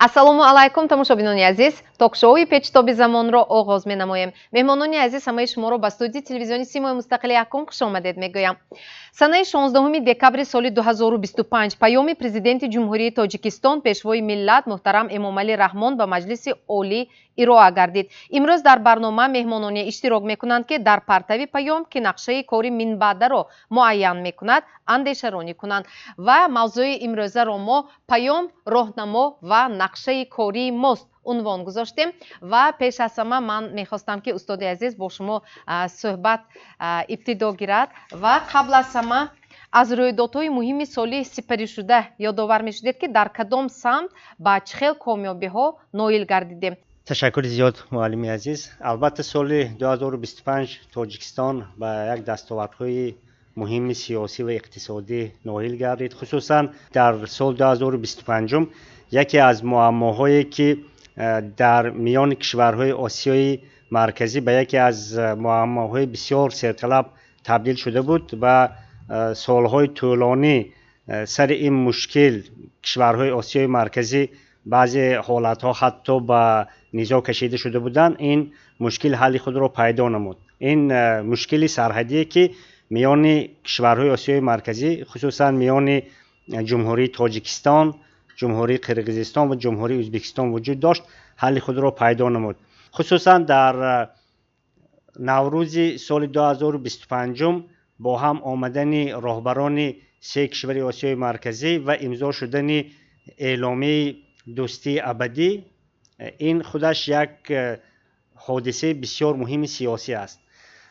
Ассалому алайкум, тамошобинони азиз! Ток-шоуи «Печутоби замонро» оғоз менамоем. Меҳмонони азиз, ҳамаи шуморо ба студияи телевизиони «Симои мустақили якум» хушомадед мегӯям. Санаи 16 декабри соли 2025 паёми Президенти Ҷумҳурии Тоҷикистон, Пешвои миллат муҳтарам Эмомалӣ Раҳмон ба Маҷлиси Олӣ ироа гардид. Имрӯз дар барнома меҳмононе иштирок мекунанд, ки дар партави паём, ки нақшаи кори минбаъдаро муайян мекунад, андешаронӣ кунанд. Ва мавзӯи имрӯзаро мо «Паём роҳнамо ва нақшаи кории мост» унвон гузоштем. Ва пеш аз ҳама ман мехостам, ки устоди азиз бо шумо суҳбат ибтидо гирад ва қабл аз ҳама аз рӯйдодҳои муҳими соли сипаришуда ёдовар мешудед, ки дар кадом самт ба чӣ хел комёбиҳо ноил гардидем. Ташаккури зиёд, муаллими азиз. Албатта, соли 2025 Тоҷикистон ба як дастовардҳои муҳими сиёсӣ ва иқтисодӣ ноил гардид. Хусусан дар соли 2025 яке аз муаммоҳое, ки дар миёни кишварҳои Осиёи Марказӣ ба яке аз муаммоҳои бисёр серталаб табдил шуда буд ва солҳои тӯлонӣ сари ин мушкил кишварҳои Осиёи Марказӣ баъзе ҳолатҳо ҳатто ба низоъ кашида шуда буданд, ин мушкил ҳалли худро пайдо намуд. Ин мушкили сарҳадие, ки миёни кишварҳои Осиёи Марказӣ, хусусан миёни Ҷумҳурии Тоҷикистон, Ҷумҳурии Қирғизистон ва Ҷумҳурии Ӯзбекистон вуҷуд дошт, ҳалли худро пайдо намуд. Хусусан дар Наврӯзи соли 2025 бо ҳам омадани роҳбарони се кишвари Осиёи Марказӣ ва имзо шудани Эъломияи дӯстии абадӣ, ин худаш як ҳодисаи бисёр муҳими сиёсӣ аст.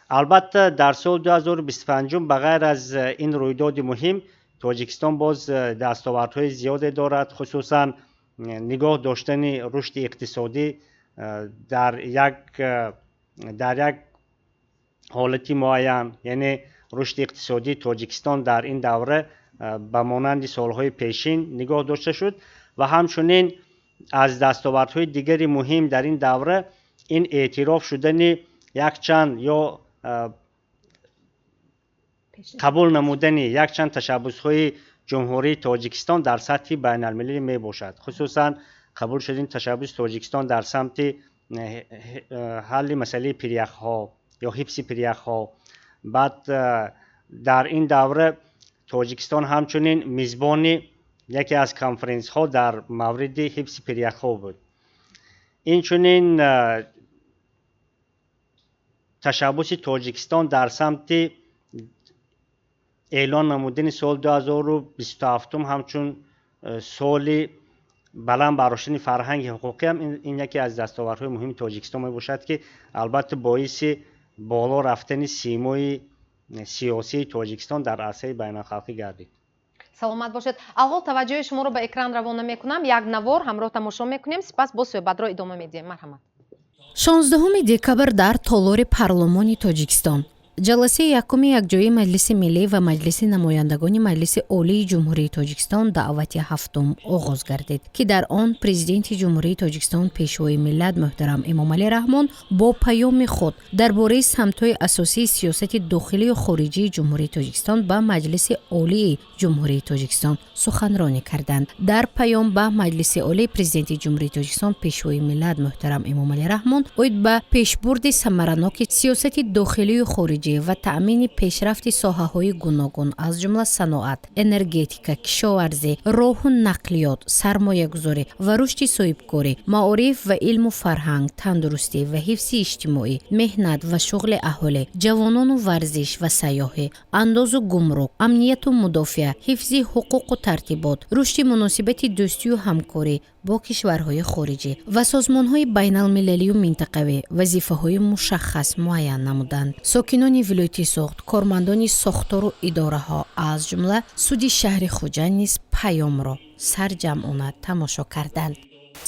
Албатта, дар соли 2025 ба ғайр аз ин рӯйдоди муҳим Тоҷикистон боз дастовардҳои зиёде дорад, хусусан нигоҳ доштани рушди иқтисодӣ дар як ҳолати муайян, яъне рушди иқтисодии Тоҷикистон дар ин давра ба монанди солҳои пешин нигоҳ дошта шуд. Ва ҳамчунин аз дастовардҳои дигари муҳим дар ин давра ин эътироф шудани якчанд ё қабул намудани якчанд ташаббусҳои Ҷумҳурии Тоҷикистон дар сатҳи байналмилалӣ мебошад. Хусусан қабул шудани ташаббуси Тоҷикистон дар самти ҳалли масъалаи пиряхҳо ё ҳифзи пиряхҳо. Баъд дар ин давра Тоҷикистон ҳамчунин мизбони яке аз конференсҳо дар мавриди ҳифзи пиряхҳо буд. Инчунин ташаббуси Тоҷикистон дар самти эълон намудани соли 2027 ҳамчун соли баланд бардоштани фарҳанги ҳуқуқиам ин яке аз дастовардҳои муҳими Тоҷикистон мебошад, ки албатта боиси боло рафтани симои сиёсии Тоҷикистон дар арсаи байналхалқӣ гардид. Саломат бошед. Аввал таваҷҷӯҳи шуморо ба экран равона мекунам. Як навор ҳамроҳ тамошо мекунем, сипас боз суҳбатро идома медиҳем. Марҳамат. 16 декабр дар толори Парлумони Тоҷикистон ҷаласаи якуми якҷоии Маҷлиси Миллӣ ва Маҷлиси Намояндагони Маҷлиси Олии Ҷумҳурии Тоҷикистон даъвати ҳафтум оғоз гардид, ки дар он Президенти Ҷумҳурии Тоҷикистон, Пешвои миллат муҳтарам Эмомалӣ Раҳмон бо паёми худ дар бораи самтҳои асосии сиёсати дохилию хориҷии Ҷумҳурии Тоҷикистон ба Маҷлиси Олии Ҷумҳурии Тоҷикистон суханронӣ карданд. Дар паём ба Маҷлиси Олӣ Президенти Ҷумҳурии Тоҷикистон, Пешвои миллат муҳтарам Эмомалӣ Раҳмон оид ба пешбурди самараноки сиёсати дохилию хориҷӣ ва таъмини пешрафти соҳаҳои гуногун, аз ҷумла саноат, энергетика, кишоварзӣ, роҳу нақлиёт, сармоягузорӣ ва рушди соҳибкорӣ, маориф ва илму фарҳанг, тандурустӣ ва ҳифзи иҷтимоӣ, меҳнат ва шуғли аҳолӣ, ҷавонону варзиш ва сайёҳӣ, андозу гумрук, амнияту мудофиа, ҳифзи ҳуқуқу тартибот, рушди муносибати дӯстию ҳамкорӣ бо кишварҳои хориҷӣ ва созмонҳои байналмилалию минтақавӣ вазифаҳои мушаххас муайян намуданд. Сокинони вилояти Суғд, кормандони сохтору идораҳо, аз ҷумла суди шаҳри Хуҷанд низ паёмро сарҷамъона тамошо карданд.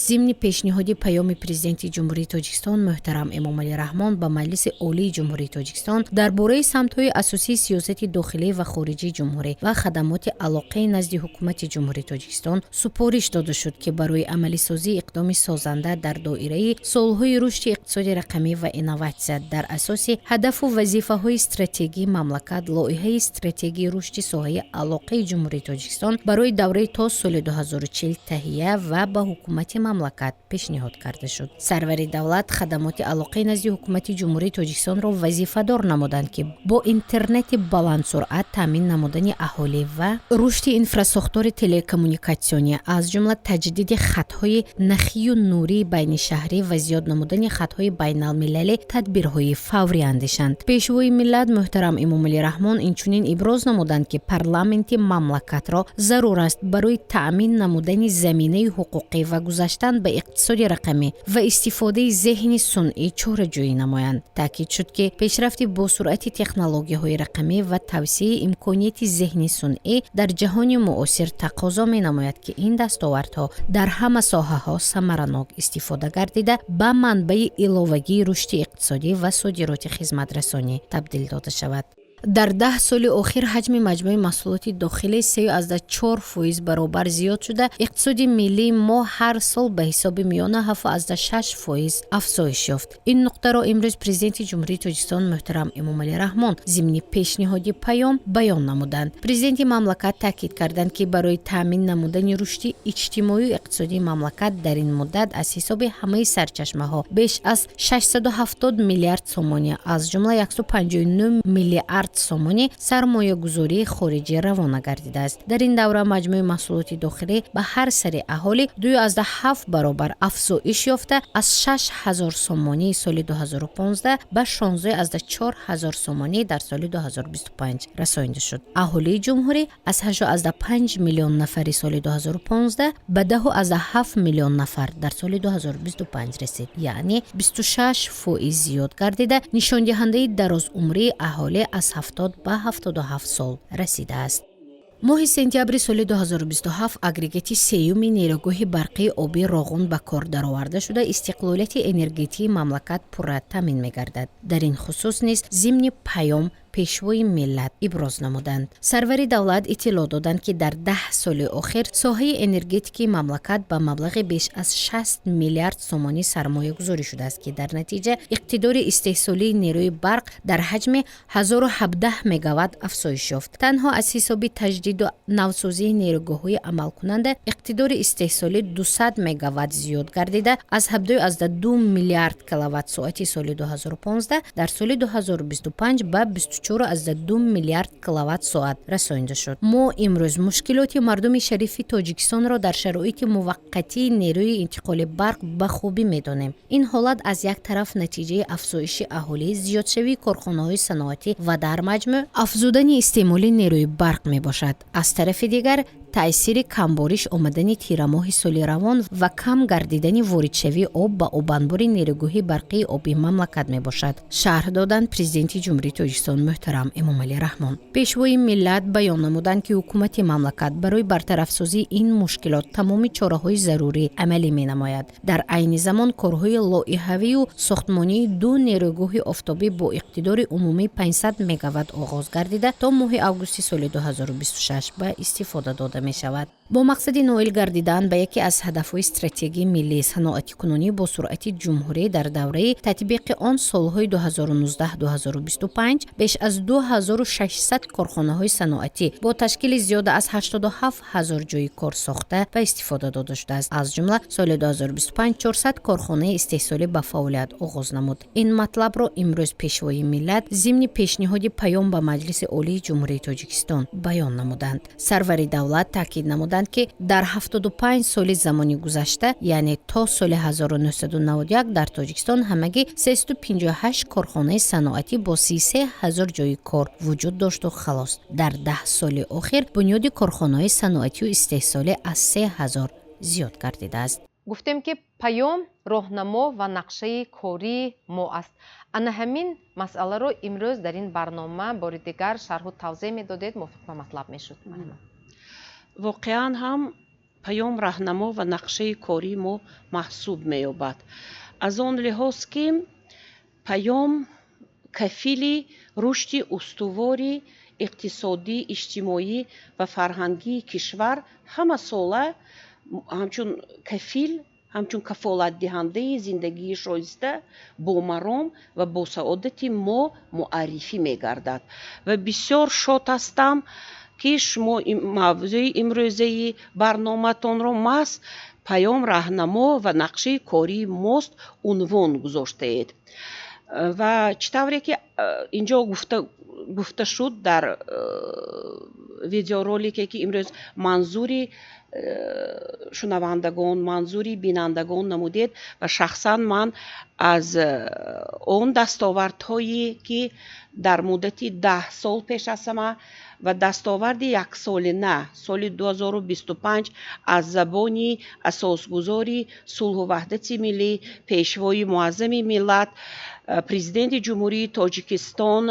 Зимни пешниҳоди паёми Президенти Ҷумҳурии Тоҷикистон муҳтарам Эмомалӣ Раҳмон ба Маҷлиси Олии Ҷумҳурии Тоҷикистон дар бораи самтҳои асосии сиёсати дохилӣ ва хориҷии ҷумҳурӣ ва хадамоти алоқаи назди Ҳукумати Ҷумҳурии Тоҷикистон супориш дода шуд, ки барои амалисозии иқдоми созанда дар доираи солҳои рушди иқтисоди рақамӣ ва инноватсия дар асоси ҳадафу вазифаҳои стратегии мамлакат лоиҳаи стратегии рушди соҳаи алоқаи Ҷумҳурии Тоҷикистон барои давраи то соли 2040 таҳия ва ба ҳукумати мамлакат пешниҳод карда шуд. Сарвари давлат хадамоти алоқаи назди ҳукумати Ҷумҳурии Тоҷикистонро вазифадор намуданд, ки бо интернети баландсуръат таъмин намудани аҳолӣ ва рушди инфрасохтори телекоммуникатсионӣ, аз ҷумла таҷдиди хатҳои нахию нурии байнишаҳрӣ ва зиёд намудани хатҳои байналмилалӣ тадбирҳои фаврӣ андешанд. Пешвои миллат муҳтарам Эмомалӣ Раҳмон инчунин иброз намуданд, ки парламенти мамлакатро зарур аст барои таъмин намудани заминаи ҳуқуқӣ ва гузаштан ба иқтисоди рақамӣ ва истифодаи зеҳни сунъӣ чораҷӯӣ намоянд. Таъкид шуд, ки пешрафти босуръати технологияҳои рақамӣ ва тавсеаи имконияти зеҳни сунъӣ дар ҷаҳони муосир тақозо менамояд, ки ин дастовардҳо дар ҳама соҳаҳо самаранок истифода гардида, ба манбаи иловагии рушди иқтисодӣ ва содироти хизматрасонӣ табдил дода шавад. Дар 10 соли охир ҳаҷми маҷмӯи маҳсулоти дохилӣ 3,4% баробар зиёд шуда, иқтисоди миллии мо ҳар сол ба ҳисоби миёна 7,6% афзоиш ёфт. Ин нуқтаро имрӯз Президенти Ҷумҳурии Тоҷикистон муҳтарам Эмомалӣ Раҳмон зимни пешниҳоди паём баён намуданд. Президенти мамлакат таъкид карданд, ки барои таъмин намудани рушди иҷтимоию иқтисодии мамлакат дар ин муддат аз ҳисоби ҳамаи сарчашмаҳо беш аз 670 миллиард сомонӣ, аз ҷумла 159 миллиард сомонӣ сармоягузории хориҷӣ равона гардидааст. Дар ин давра маҷмӯи маҳсулоти дохилӣ ба ҳар сари аҳолӣ 2,7 баробар афзоиш ёфта, аз 6000 сомонии соли 2015 ба 16,4 ҳазор сомонӣ дар соли 2025 расонида шуд. Аҳолии ҷумҳурӣ аз 8,5 миллион нафари соли 2015 ба 10,7 миллион нафар дар соли 2025 расид, яъне 26% зиёд гардида, нишондиҳандаи дарозумрии аҳолӣ аз 70 ба 77 сол расидааст. Моҳи сентябри соли 2027 агрегати сеюми нерӯгоҳи барқии обии Роғун ба кор дароварда шуда, истиқлолияти энергетикии мамлакат пурра таъмин мегардад. Дар ин хусус низ зимни паём Пешвои миллат иброз намуданд. Сарвари давлат иттилоъ доданд, ки дар 10 соли охир соҳаи энергетикии мамлакат ба маблағи беш аз 60 миллиард сомонӣ сармоягузорӣ шудааст, ки дар натиҷа иқтидори истеҳсолии нерӯи барқ дар ҳаҷми 1017 мегаватт афзоиш ёфт. Танҳо аз ҳисоби таҷдиду навсозии нерӯгоҳҳои амалкунанда иқтидори истеҳсолӣ 200 мегаватт зиёд гардида, аз 17,2 миллиард киловатт-соати соли 2015 дар соли 2025 ба 24,2 миллиард киловатт-соат расонида шуд. Мо имрӯз мушкилоти мардуми шарифи Тоҷикистонро дар шароити муваққатии нерӯи интиқоли барқ ба хубӣ медонем. Ин ҳолат аз як тараф натиҷаи афзоиши аҳолӣ, зиёдшавии корхонаҳои саноатӣ ва дар маҷмӯъ афзудани истеъмоли нерӯи барқ мебошад, аз тарафи дигар таъсири камбориш омадани тирамоҳи соли равон ва кам гардидани воридшавии об ба обанбори нерӯгоҳи барқии обии мамлакат мебошад, шарҳ доданд Президенти Ҷумҳурии Тоҷикистон муҳтарам Эмомалӣ Раҳмон. Пешвои миллат баён намуданд, ки ҳукумати мамлакат барои бартарафсозии ин мушкилот тамоми чораҳои зарурӣ амалӣ менамояд. Дар айни замон корҳои лоиҳавию сохтмонии ду нерӯгоҳи офтобӣ бо иқтидори умумии 500 мегаватт оғоз гардида, то моҳи августи соли 2026 ба истифода дода мешавад. Бо мақсади ноил гардидан ба яке аз ҳадафҳои стратегии миллии саноатикунонӣ бо суръати ҷумҳурӣ дар давраи татбиқи он солҳои 2019-2025 беш аз 2600 корхонаҳои саноатӣ бо ташкили зиёда аз 87 ҳазор ҷойи кор сохта ба истифода дода шудааст. Аз ҷумла соли 2025 400 корхонаи истеҳсолӣ ба фаъолият оғоз намуд. Ин матлабро имрӯз Пешвои миллат зимни пешниҳоди паём ба Маҷлиси Олии Ҷумҳурии Тоҷикистон баён намуданд. Сарвари давлат таъкид намуданд, ки дар 75 соли замони гузашта, яъне то соли 1991, дар Тоҷикистон ҳамагӣ 358 корхонаи саноатӣ бо 33 ҳазор ҷойи кор вуҷуд дошту халос. Дар 10 соли охир бунёди корхонаҳои саноатию истеҳсолӣ аз 3000 зиёд гардидааст. Гуфтем, ки паём роҳнамо ва нақшаи кории мо аст. Ана ҳамин масъаларо имрӯз дар ин барнома бори дигар шарҳу тавзеҳ медодед, мувофиқ ба матлаб мешуд. Воқеан ҳам, паём раҳнамо ва нақшаи кории мо маҳсуб меёбад, аз он лиҳоз ки паём кафили рушди устувори иқтисодӣ, иҷтимоӣ ва фарҳангии кишвар ҳамасола ҳамчун кафил, ҳамчун кафолатдиҳандаи зиндагии шоиста, бо маром ва бо саодати мо муаррифӣ мегардад. Ва бисёр шод ҳастам, ки шумо мавзӯи имрӯзаи барноматонро маҳз Паём, раҳнамо ва нақшаи кории мост унвон гузоштаед. Ва чӣ тавре ки инҷо гуфта шуд дар видеоролике, ки имрӯз манзури шунавандагон, манзури бинандагон намудед, ва шахсан ман аз он дастовардҳое, ки дар муддати 10 сол пеш аз ҳама ва дастоварди яксолина соли 2025 аз забони асосгузори сулҳу ваҳдати миллӣ, Пешвои муаззами миллат, Президенти Ҷумҳурии Тоҷикистон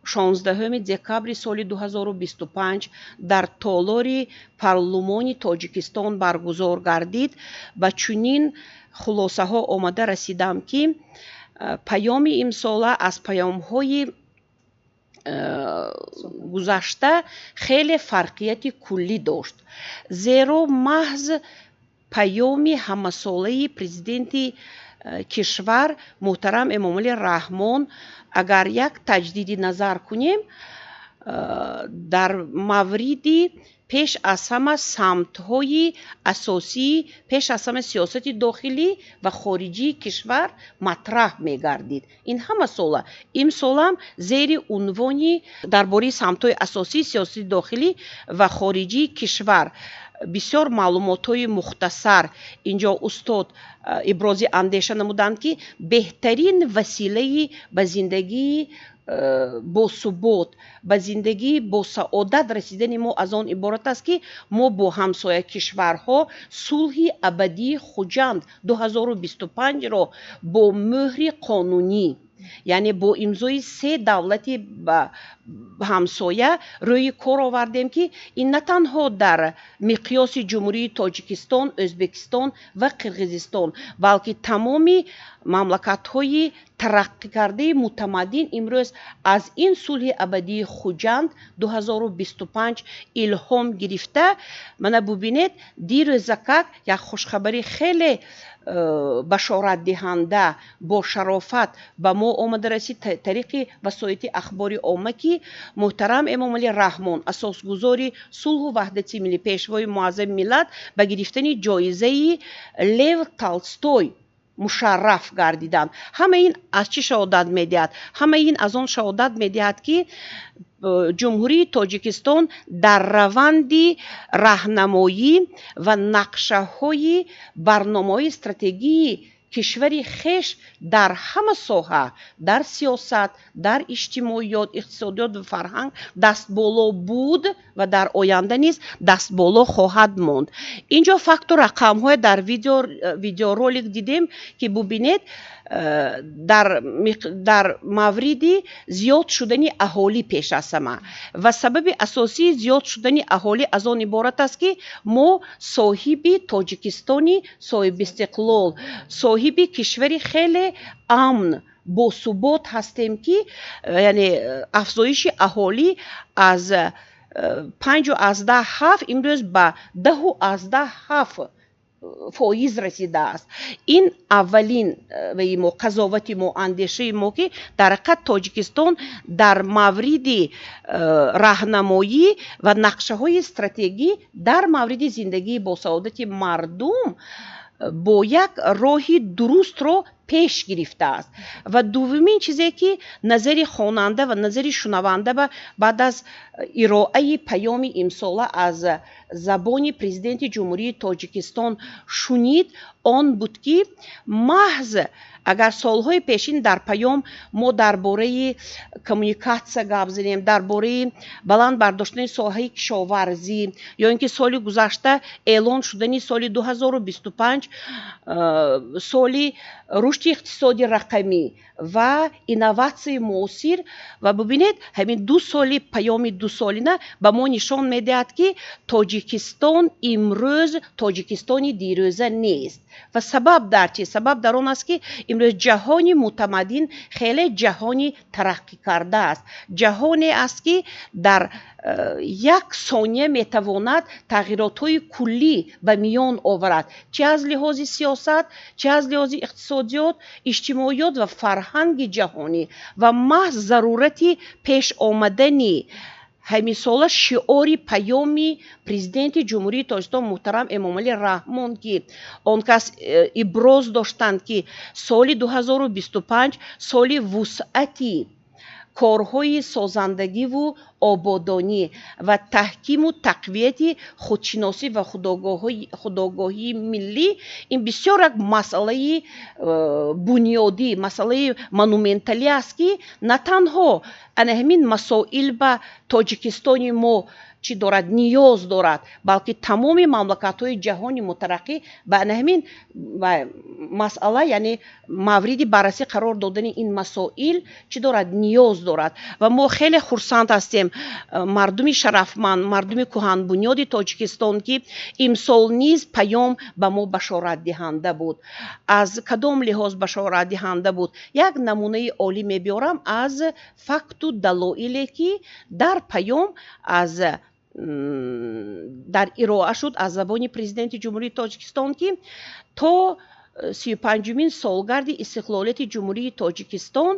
16 декабри соли 2025 дар толори парлумони Тоҷикистон баргузор гардид, ба чунин хулосаҳо омада расидам, ки паёми имсола аз паёмҳои гузашта хеле фарқияти куллӣ дошт, зеро маҳз паёми ҳамасолаи президенти кишвар муҳтарам Эмомалӣ Раҳмон, агар як таҷдиди назар кунем, дар мавриди пеш аз ҳама самтҳои асосии пеш аз ҳама сиёсати дохилӣ ва хориҷии кишвар матраҳ мегардид. Ин ҳама сола, имсолам зери унвони дар бораи самтҳои асосии сиёсати дохилӣ ва хориҷии кишвар бисёр маълумотҳои мухтасар инҷо устод ибрози андеша намуданд, ки беҳтарин василаи ба зиндагии босубот, ба зиндагии босаодат расидани мо аз он иборат аст, ки мо бо ҳамсоя кишварҳо сулҳи абадии Хуҷанд 2025-ро бо мӯҳри қонунӣ, яъне бо имзои се давлати ҳамсоя рӯи кор овардем, ки ин на танҳо дар миқёси Ҷумҳурии Тоҷикистон, Ӯзбекистон ва Қирғизистон, балки тамоми мамлакатҳои тараққикардаи мутамаддин имрӯз аз ин сулҳи абадии Хуҷанд 2025 илҳом гирифта. Мана бубинед, дирӯзакак як хушхабари хеле башоратдиҳанда, бо шарофат ба мо омада расид тариқи васоити ахбори омма, ки муҳтарам Эмомалӣ Раҳмон, асосгузори сулҳу ваҳдати миллӣ, Пешвои муаззами миллат, ба гирифтани ҷоизаи Лев Толстой мушарраф гардиданд. Ҳама ин аз чӣ шаҳодат медиҳад? Ҳама ин аз он шаҳодат медиҳад, ки Ҷумҳурии Тоҷикистон дар раванди раҳнамоӣ ва нақшаҳои барномаҳои стратегии кишвари хеш дар ҳама соҳа, дар сиёсат, дар иҷтимоиёт, иқтисодиёт ва фарҳанг дастболо буд ва дар оянда низ дастболо хоҳад монд. Инҷо факту рақамҳое дар видеоролик дидем, ки бубинед, дар мавриди зиёд шудани аҳолӣ пеш аз ҳама, ва сабаби асосии зиёд шудани аҳолӣ аз он иборат аст, ки мо соҳиби Тоҷикистони соҳибистиқлол, соҳиби кишвари хеле амн, босубот ҳастем, ки яъне афзоиши аҳолӣ аз 5,7 имрӯз ба 10,7% расидааст. Ин аввалин мо қазовати мо, андешаи мо, ки дар ҳақиқат Тоҷикистон дар мавриди раҳнамоӣ ва нақшаҳои стратегӣ дар мавриди зиндагии босаодати мардум бо як роҳи дурустро пеш гирифтааст. Ва дуввумин чизе, ки назари хонанда ва назари шунаванда ба баъд аз ироаи паёми имсола аз забони Президенти Ҷумҳурии Тоҷикистон шунид, он буд, ки маҳз агар солҳои пешин дар паём мо дар бораи коммуникатсия гап занем, дар бораи баланд бардоштани соҳаи кишоварзӣ, ё ин ки соли гузашта эълон шудани соли 2025 соли рушди иқтисоди рақамӣ ва инноватсияи муосир, ва бубинед, ҳамин ду соли паёми дусолина ба мо нишон медиҳад, ки Тоҷикистон имрӯз Тоҷикистони дирӯза нест. Ва сабаб дар чи? Сабаб дар он аст, ки имрӯз ҷаҳони мутамаддин хеле ҷаҳони тараққӣ кардааст, ҷаҳоне аст, ки дар як сония метавонад тағйиротҳои куллӣ ба миён оварад, чи аз лиҳози сиёсат, чи аз лиҳози иқтисодиёт, иҷтимоиёт ва фарҳанги ҷаҳонӣ. Ва маҳз зарурати пеш омадани Ҳамисола шиори паёми Президенти Ҷумҳурии Тоҷикистон муҳтарам Эмомалӣ Раҳмон, ки он кас иброз доштанд, ки соли 2025 соли вусъати корҳои созандагиву ободонӣ ва таҳкиму тақвияти худшиносӣ ва худогоҳии миллӣ, ин бисёр як масъалаи бунёдӣ, масъалаи монументалӣ аст, ки на танҳо ана ҳамин масоил ба Тоҷикистони мо чӣ дорад, ниёз дорад, балки тамоми мамлакатҳои ҷаҳони мутараққӣ ба ана ҳамин масъала, яъне мавриди баррасӣ қарор додани ин масоил чӣ дорад, ниёз дорад. Ва мо хеле хурсанд ҳастем, мардуми шарафманд, мардуми кӯҳанбунёди Тоҷикистон, ки имсол низ паём ба мо башоратдиҳанда буд. Аз кадом лиҳоз башоратдиҳанда буд? Як намунаи олӣ мебиёрам аз факту далоиле, ки дар паём аз дар ироа шуд аз забони Президенти Ҷумҳурии Тоҷикистон, ки то 35-умин солгарди истиқлолияти Ҷумҳурии Тоҷикистон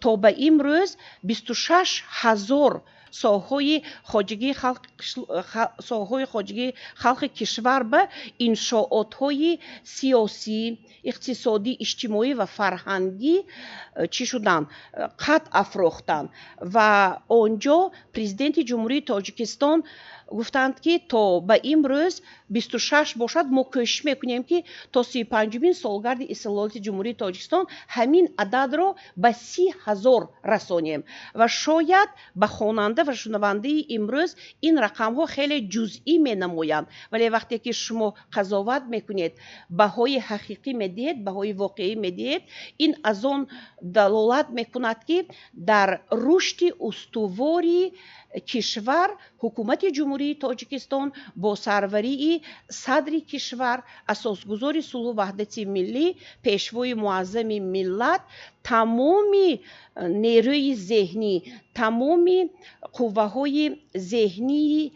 то ба имрӯз 26 000 соҳаҳои хоҷагии халқи кишвар ба иншоотҳои сиёсӣ, иқтисодӣ, иҷтимоӣ ва фарҳангӣ чӣ шуданд, қад афрохтанд. Ва он ҷо Президенти Ҷумҳурии Тоҷикистон гуфтанд, ки то ба имрӯз 26 бошад, мо кӯшиш мекунем, ки то 35-умин солгарди истиқлолияти Ҷумҳурии Тоҷикистон ҳамин ададро ба 30 000 расонем. Ва шояд ба хонанда ва шунавандаи имрӯз ин рақамҳо хеле ҷузъӣ менамоянд, вале вақте ки шумо қазоват мекунед, баҳои ҳақиқӣ медиҳед, баҳои воқеӣ медиҳед, ин аз он далолат мекунад, ки дар рушди устувори кишвар ҳукумати Ҷумҳурии Тоҷикистон бо сарварии садри кишвар, асосгузори сулҳу ваҳдати миллӣ, пешвои муаззами миллат, тамоми нерӯи зеҳнӣ, тамоми қувваҳои зеҳнии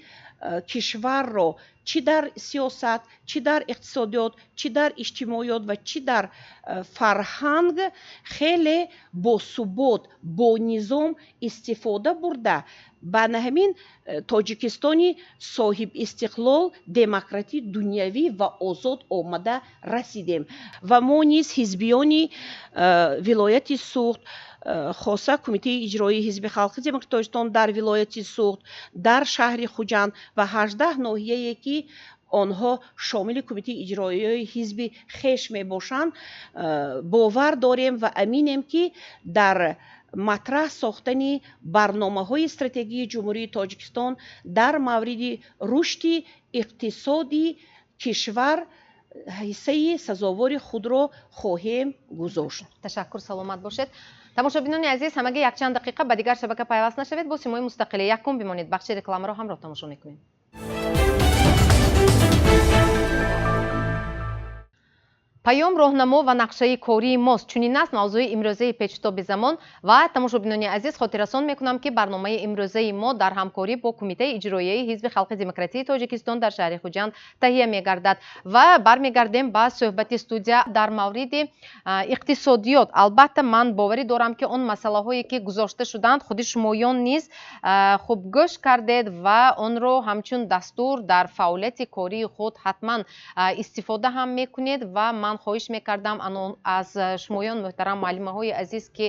кишварро чӣ дар сиёсат, чӣ дар иқтисодиёт, чӣ дар иҷтимоиёт ва чӣ дар фарҳанг хеле босубот, бонизом истифода бурда, ба ҳамин Тоҷикистони соҳибистиқлол, демократӣ, дунявӣ ва озод омада расидем. Ва мо низ, ҳизбиёни вилояти Суғд, хоса Кумитаи иҷроии Ҳизби Халқи Демократии Тоҷикистон дар вилояти Суғд, дар шаҳри Хуҷанд ва 18 ноҳияе, ки онҳо шомили Кумитаи иҷроияи ҳизби хеш мебошанд, бовар дорем ва аминем, ки дар матраҳ сохтани барномаҳои стратегии Ҷумҳурии Тоҷикистон дар мавриди рушди иқтисоди кишвар ҳиссаи сазовори худро хоҳем гузошт. Ташаккур, саломат бошед. Тамошобинони азиз, ҳамагӣ якчанд дақиқа ба дигар шабака пайваст нашавед, бо Симои мустақили якум бимонед. Бахши рекламаро ҳамроҳ тамошо мекунем. Паём, роҳнамо ва нақшаи кории мост. Чунин аст мавзӯи имрӯзаи Печутоби замон. Ва тамошобинони азиз, хотиррасон мекунам, ки барномаи имрӯзаи мо дар ҳамкорӣ бо Кумитаи иҷроияи Ҳизби Халқи Демократии Тоҷикистон дар шаҳри Хуҷанд таҳия мегардад. Ва бармегардем ба суҳбати студия дар мавриди иқтисодиёт. Албатта, ман боварӣ дорам, ки он масъалаҳое, ки гузошта шуданд, худи шумоён низ хуб гӯш кардед ва онро ҳамчун дастур дар фаъолияти кории худ ҳатман истифода ҳам мекунед. Ва ман хоҳиш мекардам аз шумоён, муҳтарам муаллимаҳои азиз, ки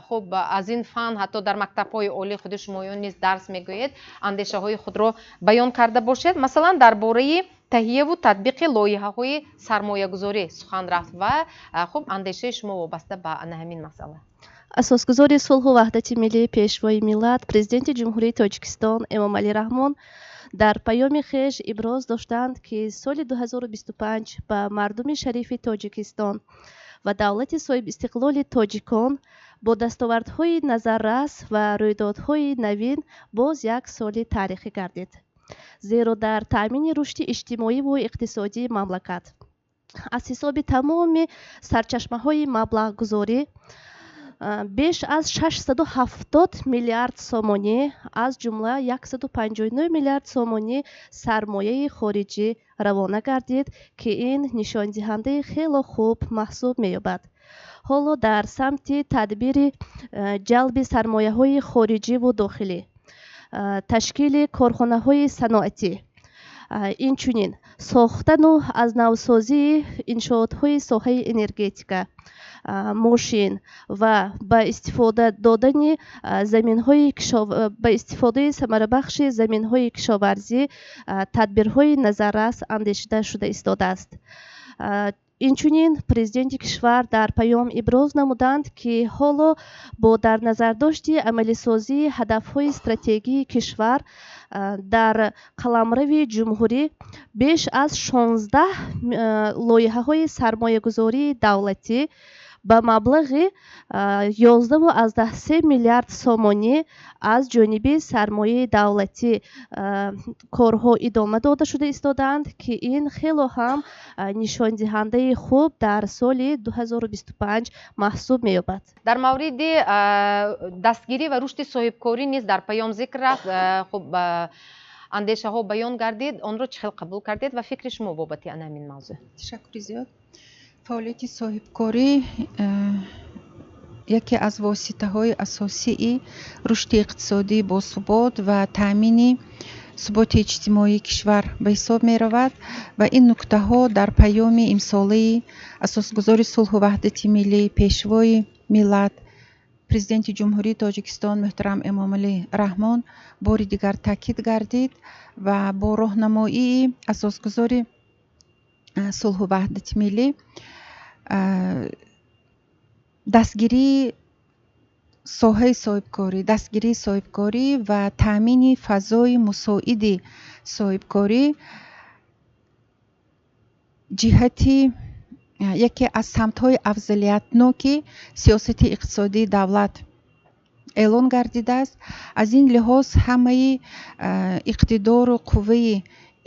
хуб аз ин фан ҳатто дар мактабҳои олӣ худи шумоён низ дарс мегӯед, андешаҳои худро баён карда бошед. Масалан, дар бораи таҳияву татбиқи лоиҳаҳои сармоягузорӣ сухан рафт ва хуб андешаи шумо вобаста ба ана ҳамин масъала. Асосгузори сулҳу ваҳдати миллӣ, пешвои миллат, Президенти Ҷумҳурии Тоҷикистон Эмомалӣ Раҳмон дар паёми хеш иброз доштанд, ки соли 2025 ба мардуми шарифи Тоҷикистон ва давлати соҳибистиқлоли тоҷикон бо дастовардҳои назаррас ва рӯйдодҳои навин боз як соли таърихӣ гардид, зеро дар таъмини рушди иҷтимоиву иқтисодии мамлакат аз ҳисоби тамоми сарчашмаҳои маблағгузорӣ беш аз 670 миллиард сомонӣ, аз ҷумла 159 миллиард сомонӣ сармояи хориҷӣ равона гардид, ки ин нишондиҳандаи хело хуб маҳсуб меёбад. Ҳоло дар самти тадбири ҷалби сармояҳои хориҷиву дохилӣ Ташкили корхонаҳои саноатӣ, инчунин сохтану аз навсозии иншоотҳои соҳаи энергетика, мошин ва ба истифода додани заминҳои, ба истифодаи самарабахши заминҳои кишоварзӣ тадбирҳои назаррас андешида шуда истодааст. Инчунин Президенти кишвар дар паём иброз намуданд, ки ҳоло бо дар назардошти амалисозии ҳадафҳои стратегии кишвар дар қаламрави ҷумҳурӣ беш аз 16 лоиҳаҳои сармоягузории давлатӣ ба маблағи 11,3 миллиард сомонӣ аз ҷониби сармояи давлатӣ корҳо идома дода шуда истодаанд, ки ин хело ҳам нишондиҳандаи хуб дар соли 2025 маҳсуб меёбад. Дар мавриди дастгирӣ ва рушди соҳибкорӣ низ дар паём зикр рафт. Хуб, андешаҳо баён гардид. Онро чӣ хел қабул кардед ва фикри шумо бобати ана ҳамин мавзӯъ? Ташаккури зиёд. Фаъолияти соҳибкорӣ яке аз воситаҳои асосии рушди иқтисодӣ босубот ва таъмини суботи иҷтимоии кишвар ба ҳисоб меравад ва ин нуктаҳо дар паёми имсолаи Асосгузори сулҳу ваҳдати миллӣ, Пешвои миллат, Президенти Ҷумҳурии Тоҷикистон муҳтарам Эмомалӣ Раҳмон бори дигар таъкид гардид ва бо роҳнамоии Асосгузори сулҳу ваҳдати миллӣ дастгирии соҳаи соҳибкорӣ, дастгирии соҳибкорӣ ва таъмини фазои мусоиди соҳибкорӣ ҷиҳати яке аз самтҳои афзалиятноки сиёсати иқтисодии давлат эълон гардидааст. Аз ин лиҳоз ҳамаи иқтидору қувваи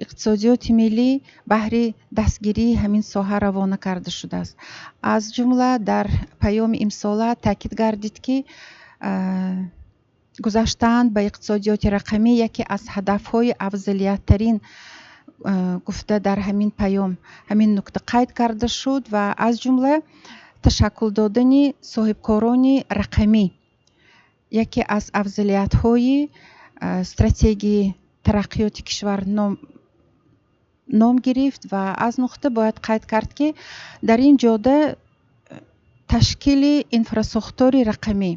иқтисодиёти миллӣ баҳри дастгирии ҳамин соҳа равона карда шудааст. Аз ҷумла дар паёми имсола таъкид гардид, ки гузаштан ба иқтисодиёти рақамӣ яке аз ҳадафҳои афзалияттарин гуфта, дар ҳамин паём ҳамин нукта қайд карда шуд ва аз ҷумла ташаккул додани соҳибкорони рақамӣ яке аз афзалиятҳои стратегии тараққиёти кишвар ном гирифт. Ва аз нуқта бояд қайд кард, ки дар ин ҷода ташкили инфрасохтори рақамӣ,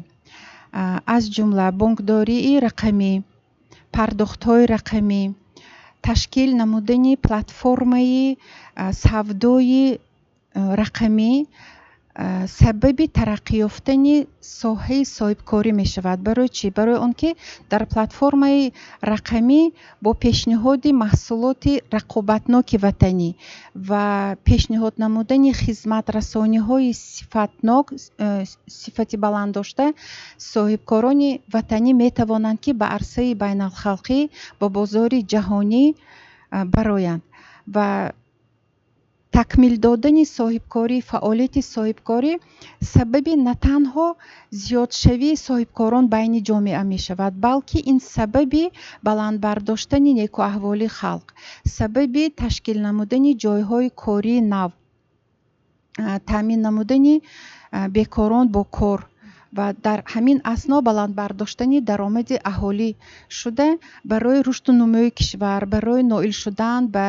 аз ҷумла бонкдории рақамӣ, пардохтҳои рақамӣ, ташкил намудани платформаи савдои рақамӣ сабаби тараққӣ ёфтани соҳаи соҳибкорӣ мешавад. Барои чӣ? Барои он ки дар платформаи рақамӣ бо пешниҳоди маҳсулоти рақобатноки ватанӣ ва пешниҳод намудани хизматрасониҳои сифатнок, сифати баланд дошта, соҳибкорони ватанӣ метавонанд, ки ба арсаи байналхалқӣ, ба бозори ҷаҳонӣ бароянд ва такмил додани соҳибкорӣ, фаъолияти соҳибкорӣ сабаби на танҳо зиёдшавии соҳибкорон байни ҷомеа мешавад, балки ин сабаби баланд бардоштани некуаҳволии халқ, сабаби ташкил намудани ҷойҳои кории нав, таъмин намудани бекорон бо кор ва дар ҳамин асно баланд бардоштани даромади аҳолӣ шуда, барои рушду нумӯи кишвар, барои ноил шудан ба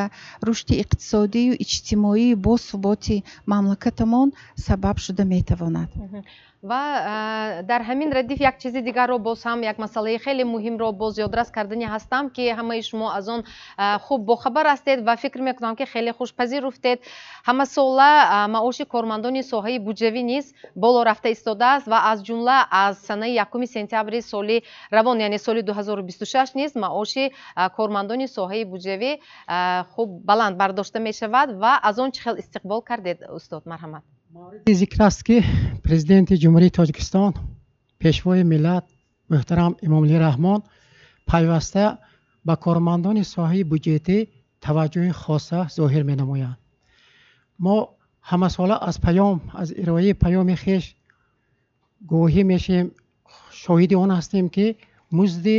рушди иқтисодию иҷтимоии босуботи мамлакатамон сабаб шуда метавонад. Ва дар ҳамин радиф як чизи дигарро, боз ҳам як масъалаи хеле муҳимро боз ёдрас кардани ҳастам, ки ҳамаи шумо аз он хуб бохабар ҳастед ва фикр мекунам, ки хеле хушпазируфтед. Ҳамасола маоши кормандони соҳаи буҷавӣ низ боло рафта истодааст ва аз ҷумла аз санаи 1 сентябри соли равон, яъне соли 2026 низ маоши кормандони соҳаи буҷавӣ хуб баланд бардошта мешавад. Ва аз он чӣ хел истиқбол кардед, устод? Марҳамат. Мавриди зикр аст, ки Президенти Ҷумҳурии Тоҷикистон, Пешвои миллат муҳтарам Эмомалӣ Раҳмон пайваста ба кормандони соҳаи буҷетӣ таваҷҷӯҳи хоса зоҳир менамоянд. Мо ҳамасола аз паём, аз ироаи паёми хеш гувоҳӣ мешавем, шоҳиди он ҳастем, ки музди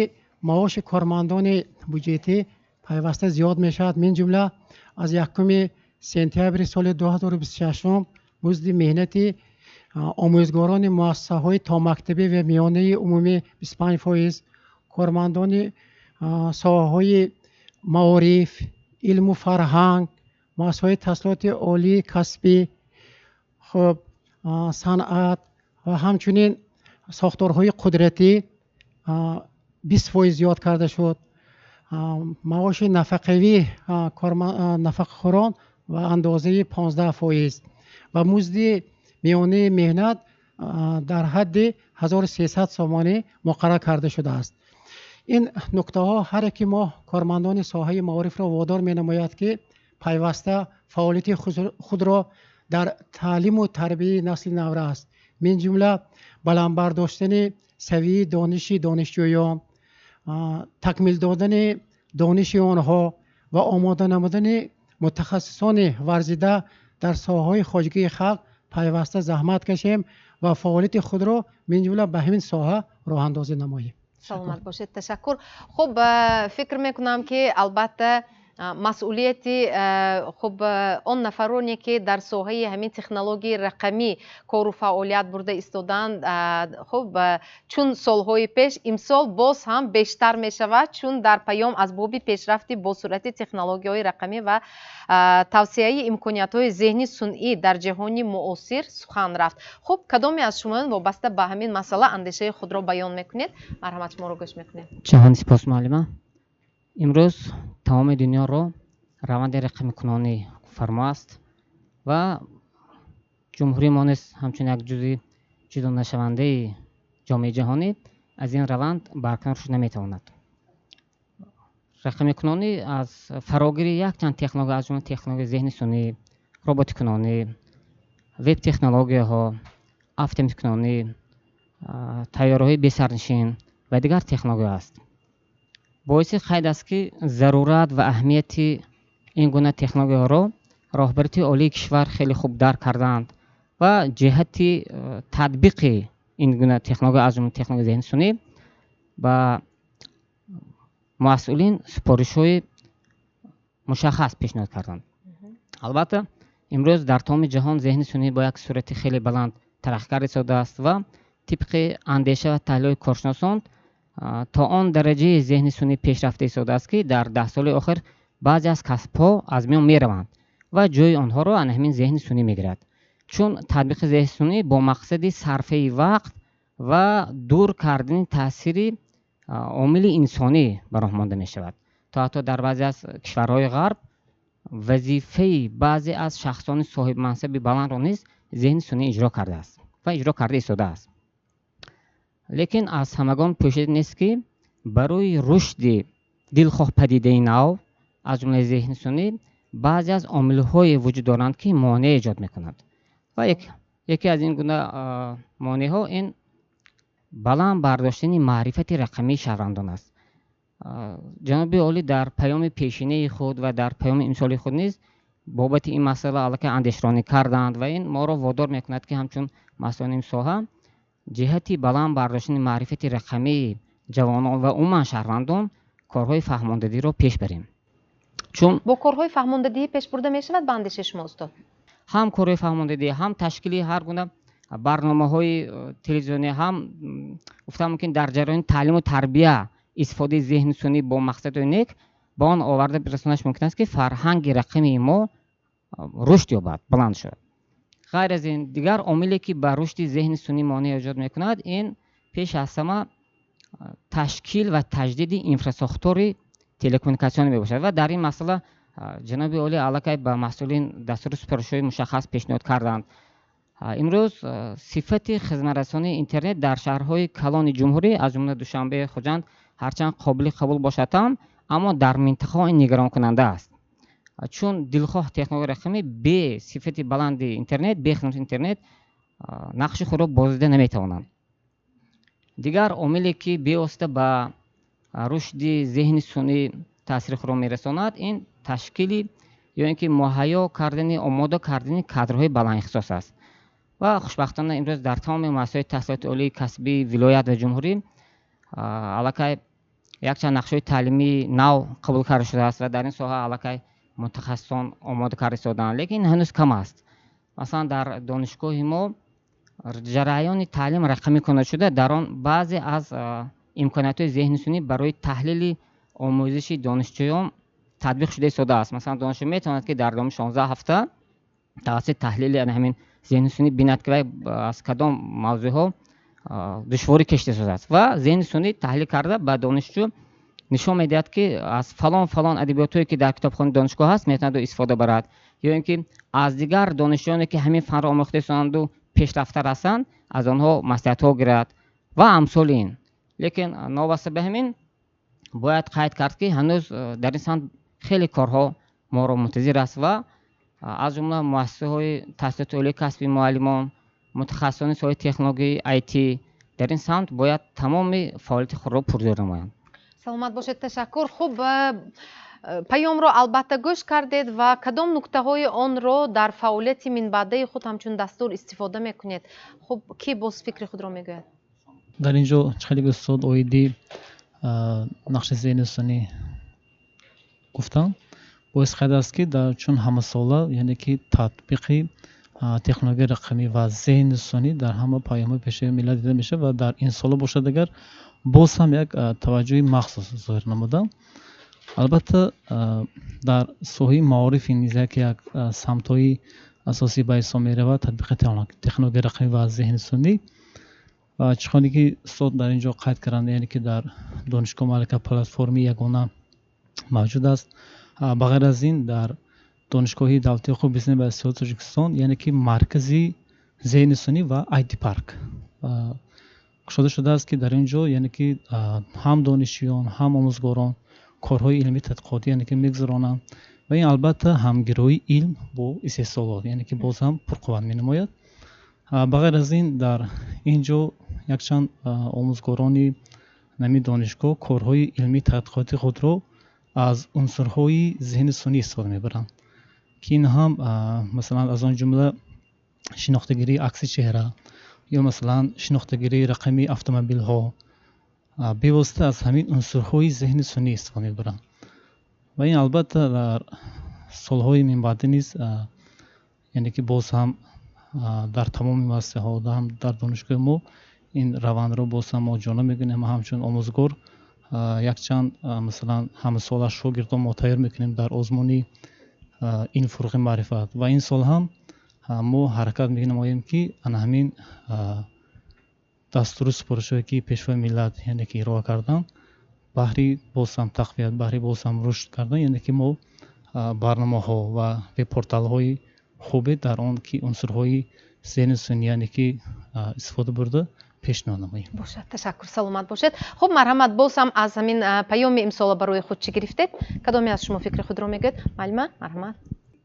маоши кормандони буҷетӣ пайваста зиёд мешавад. Мин ҷумла аз 1 сентябри соли 2026 музди меҳнати омӯзгорони муассисаҳои томактабӣ ва миёнаи умумӣ 25%, кормандони Соҳаҳои маориф, илму фарҳанг, муассисаҳои таҳсилоти олии касбӣ, хуб, санъат ва ҳамчунин сохторҳои қудратӣ 20% зиёд карда шуд. Маоши нафақавӣ нафақахӯрон ба андозаи 15% ва музди миёнаи меҳнат дар ҳадди 1300 сомонӣ муқаррар карда шудааст. Ин нуктаҳо ҳар яки мо кормандони соҳаи маорифро водор менамояд, ки пайваста фаъолияти худро дар таълиму тарбияи насли наврас, минҷумла баланд бардоштани савияи дониши донишҷӯён, такмил додани дониши онҳо ва омода намудани мутахассисони варзида дар соҳаҳои хоҷагии халқ пайваста заҳмат кашем ва фаъолияти худро минҷумла ба ҳамин соҳа роҳандозӣ намоем. Саломат бошед, ташаккур. Хуб, фикр мекунам, ки албатта масъулияти хуб он нафароне, ки дар соҳаи ҳамин технологияи рақамӣ кору фаъолият бурда истодаанд, хуб, чун солҳои пеш имсол боз ҳам бештар мешавад, чун дар паём аз боби пешрафти босуръати технологияҳои рақамӣ ва тавсеаи имкониятҳои зеҳни сунъӣ дар ҷаҳони муосир сухан рафт. Хуб, кадоме аз шумоён вобаста ба ҳамин масъала андешаи худро баён мекунед? Марҳамат, шуморо гӯш мекунем. Ҷаҳон сипос, муаллима. Имрӯз тамоми дунёро раванди рақамикунонӣ фармо аст ва ҷумҳурии мо низ ҳамчун як ҷузъи ҷудонашавандаи ҷомеаи ҷаҳонӣ аз ин раванд барканор шуда наметавонад. Рақамикунонӣ аз фарогирии якчанд технология, аз ҷумла технологияи зеҳни сунъӣ, роботикунонӣ, веб-технологияҳо, автоматикунонӣ, тайёраҳои бесарнишин ва дигар технология аст. Боиси қайд аст, ки зарурат ва аҳамияти ин гуна технологияҳоро роҳбарияти олии кишвар хеле хуб дарк кардаанд ва ҷиҳати татбиқи ин гуна технология, аз ҷумла технологияи зеҳни сунъӣ, ба масъулин супоришҳои мушаххас пешниҳод карданд. Албатта, имрӯз дар тамоми ҷаҳон зеҳни сунъӣ бо як суръати хеле баланд тараққӣ карда истодааст ва тибқи андеша ва таҳлилҳои коршиносон то он дараҷаи зеҳни сунъӣ пешрафта истодааст, ки дар 10 соли охир баъзе аз касбҳо аз миён мераванд ва ҷои онҳоро ана ҳамин зеҳни сунъӣ мегирад, чун татбиқи зеҳни сунъӣ бо мақсади сарфаи вақт ва дур кардани таъсири омили инсонӣ ба роҳ монда мешавад. То ҳатто дар баъзе аз кишварҳои ғарб вазифаи баъзе аз шахсони соҳибмансаби баландро низ зеҳни сунъӣ иҷро кардааст ва иҷро карда истодааст. Лекин аз ҳамагон пӯшида нест, ки барои рушди дилхоҳ падидаи нав, аз ҷумлаи зеҳни сунъӣ, баъзе аз омилҳое вуҷуд доранд, ки монеа эҷод мекунанд ва яке аз ин гуна монеаҳо ин баланд бардоштани маърифати рақамии шаҳрвандон аст. Ҷаноби олӣ дар паёми пешинаи худ ва дар паёми имсоли худ низ бобати ин масъала аллакай андешронӣ карданд ва ин моро водор мекунад, ки ҳамчун масъулини ин соҳа ҷиҳати баланд бардоштани маърифати рақамии ҷавонон ва умуман шаҳрвандон корҳои фаҳмондадиро пеш барем, чун Бо корҳои фаҳмондадиҳӣ пеш бурда мешавад ба андешаи шумо, устод? Ҳам корҳои фаҳмондадиҳӣ, ҳам ташкили ҳар гуна барномаҳои телевизионӣ, ҳам гуфтан мумкин, дар ҷараёни таълиму тарбия истифодаи зеҳни сунъӣ бо мақсадҳои нек ба он оварда бирасонаш мумкин аст, ки фарҳанги рақамии мо рушд ёбад, баланд шавад. Ғайр аз ин, дигар омиле, ки ба рушди зеҳни сунъӣ монеа эҷод мекунад, ин пеш аз ҳама ташкил ва таҷдиди инфрасохтори телекоммуникатсионӣ мебошад ва дар ин масъала ҷаноби олӣ аллакай ба масъулин дастуру супоришҳои мушаххас пешниҳод карданд. Имрӯз сифати хизматрасонии интернет дар шаҳрҳои калони ҷумҳурӣ, аз ҷумла Душанбе, Хуҷанд, ҳарчанд қобили қабул бошад ҳам, аммо дар минтақаҳо ин нигаронкунанда аст, чун дилхоҳ технологияи рақамӣ бе сифати баланди интернет, бе хизмати интернет нақши худро бозида наметавонанд. Дигар омиле, ки бевосита ба рушди зеҳни сунъӣ таъсири худро мерасонад, ин ташкили ё ин ки муҳайё кардани, омода кардани кадрҳои баландихтисос аст ва хушбахтона имрӯз дар тамоми муассисаҳои таҳсилоти олии касбии вилоят ва ҷумҳурӣ аллакай якчанд нақшаҳои таълимии нав қабул карда шудааст ва дар ин соҳа аллакай мутахассисон омода карда истодаанд, лекин ҳанӯз кам аст. Масалан, дар донишгоҳи мо ҷараёни таълим рақамӣ кунда шуда, дар он баъзе аз имкониятҳои зеҳни сунъӣ барои таҳлили омӯзиши донишҷӯён татбиқ шуда истодааст. Масалан, донишҷӯ метавонад, ки дар давоми 16 ҳафта тавассути таҳлили ҳамин зеҳни сунъӣ бинад, ки вай аз кадом мавзӯъҳо душворӣ кашида истодааст, ва зеҳни сунъӣ таҳлил карда ба донишҷӯ нишон медиҳад, ки аз фалон фалон адабиётҳое, ки дар китобхонаи донишгоҳ ҳаст, метавонад ӯ истифода барад, ё ин ки аз дигар донишҷӯёне, ки ҳамин фанро омӯхта истоданду пешрафтар ҳастанд, аз онҳо маслиҳатҳо гирад ва амсоли ин. Лекин новобаста ба ҳамин бояд қайд кард, ки ҳанӯз дар ин самт хеле корҳо моро мунтазир аст ва аз ҷумла муассисаҳои таҳсилоти олии касби муаллимон, мутахассисони соҳаи технологияи IT дар ин самт бояд тамоми фаъолияти худро пурзӯр намоянд. Саломат бошед, ташаккур. Хуб, паёмро албатта гӯш кардед ва кадом нуктаҳои онро дар фаъолияти минбаъдаи худ ҳамчун дастур истифода мекунед? Хуб, кӣ боз фикри худро мегӯяд? Дар ин ҷо хеле устод оиди нақши зеҳни сунъӣ гуфтанд. Боис қайд аст, ки чун ҳамасола, яъне ки татбиқи технологияи рақамӣ ва зеҳни сунъӣ дар ҳама паёмҳои Пешвои миллат дида мешавад ва дар ин сола бошад, агар боз ҳам як таваҷҷӯҳи махсус зоҳир намуданд. Албатта, дар соҳаи маорифи низ яке як самтҳои асосӣ ба ҳисоб меравад татбиқи технологияи рақамӣ ва зеҳни сунъӣ. Ва чӣ хеле ки устод дар ин ҷо қайд карданд, яъне ки дар донишгоҳ малака платформи ягона мавҷуд аст. Ба ғайр аз ин, дар Донишгоҳи давлатии ҳуқуқ, бизнес ва иқтисоди Тоҷикистон, яъне ки маркази зеҳни сунъӣ ва IT парк кушода шудааст, ки дар ин ҷо, яъне ки ҳам донишҷӯён, ҳам омӯзгорон корҳои илмии тадқиқотӣ, яъне ки мегузаронанд ва ин албатта ҳамгироии илм бо истеҳсолот, яъне ки боз ҳам пурқувват менамояд. Ба ғайр аз ин, дар ин ҷо якчанд омӯзгорони нами донишгоҳ корҳои илмии тадқиқоти худро аз унсурҳои зеҳни сунъӣ истифода мебаранд, ки ин ҳам масалан, аз он ҷумла шинохтагирии акси чеҳра ё масалан шинохтагирии рақами автомобилҳо бевосита аз ҳамин унсурҳои зеҳни сунъӣ истифода мебаранд. Ва ин албатта дар солҳои минбаъдӣ низ, яъне ки боз ҳам дар тамоми муассисаҳо, ҳам дар донишгоҳи мо ин равандро боз ҳам мо ҷона мекунем. Ҳамчун омӯзгор якчанд, масалан, ҳамасола шогирдон мо тайёр мекунем дар озмуни ин Фурӯғи маърифат ва ин сол ҳам мо ҳаракат менамоем, ки ана ҳамин дастуру супоришҳое, ки Пешвои миллат, яъне ки ироа карданд, баҳри боз ҳам тақвият, баҳри боз ҳам рушд кардан, яъне ки мо барномаҳо ва вебпорталҳои хубе дар он ки унсурҳои зеҳни сунъӣ, яъне ки истифода бурда, пешниҳод намоем. Бошад, ташаккур, саломат бошед. Хуб, марҳамат, боз ҳам аз ҳамин паёми имсола барои худ чӣ гирифтед? Кадоме аз шумо фикри худро мегӯяд? Муаллима, марҳамат.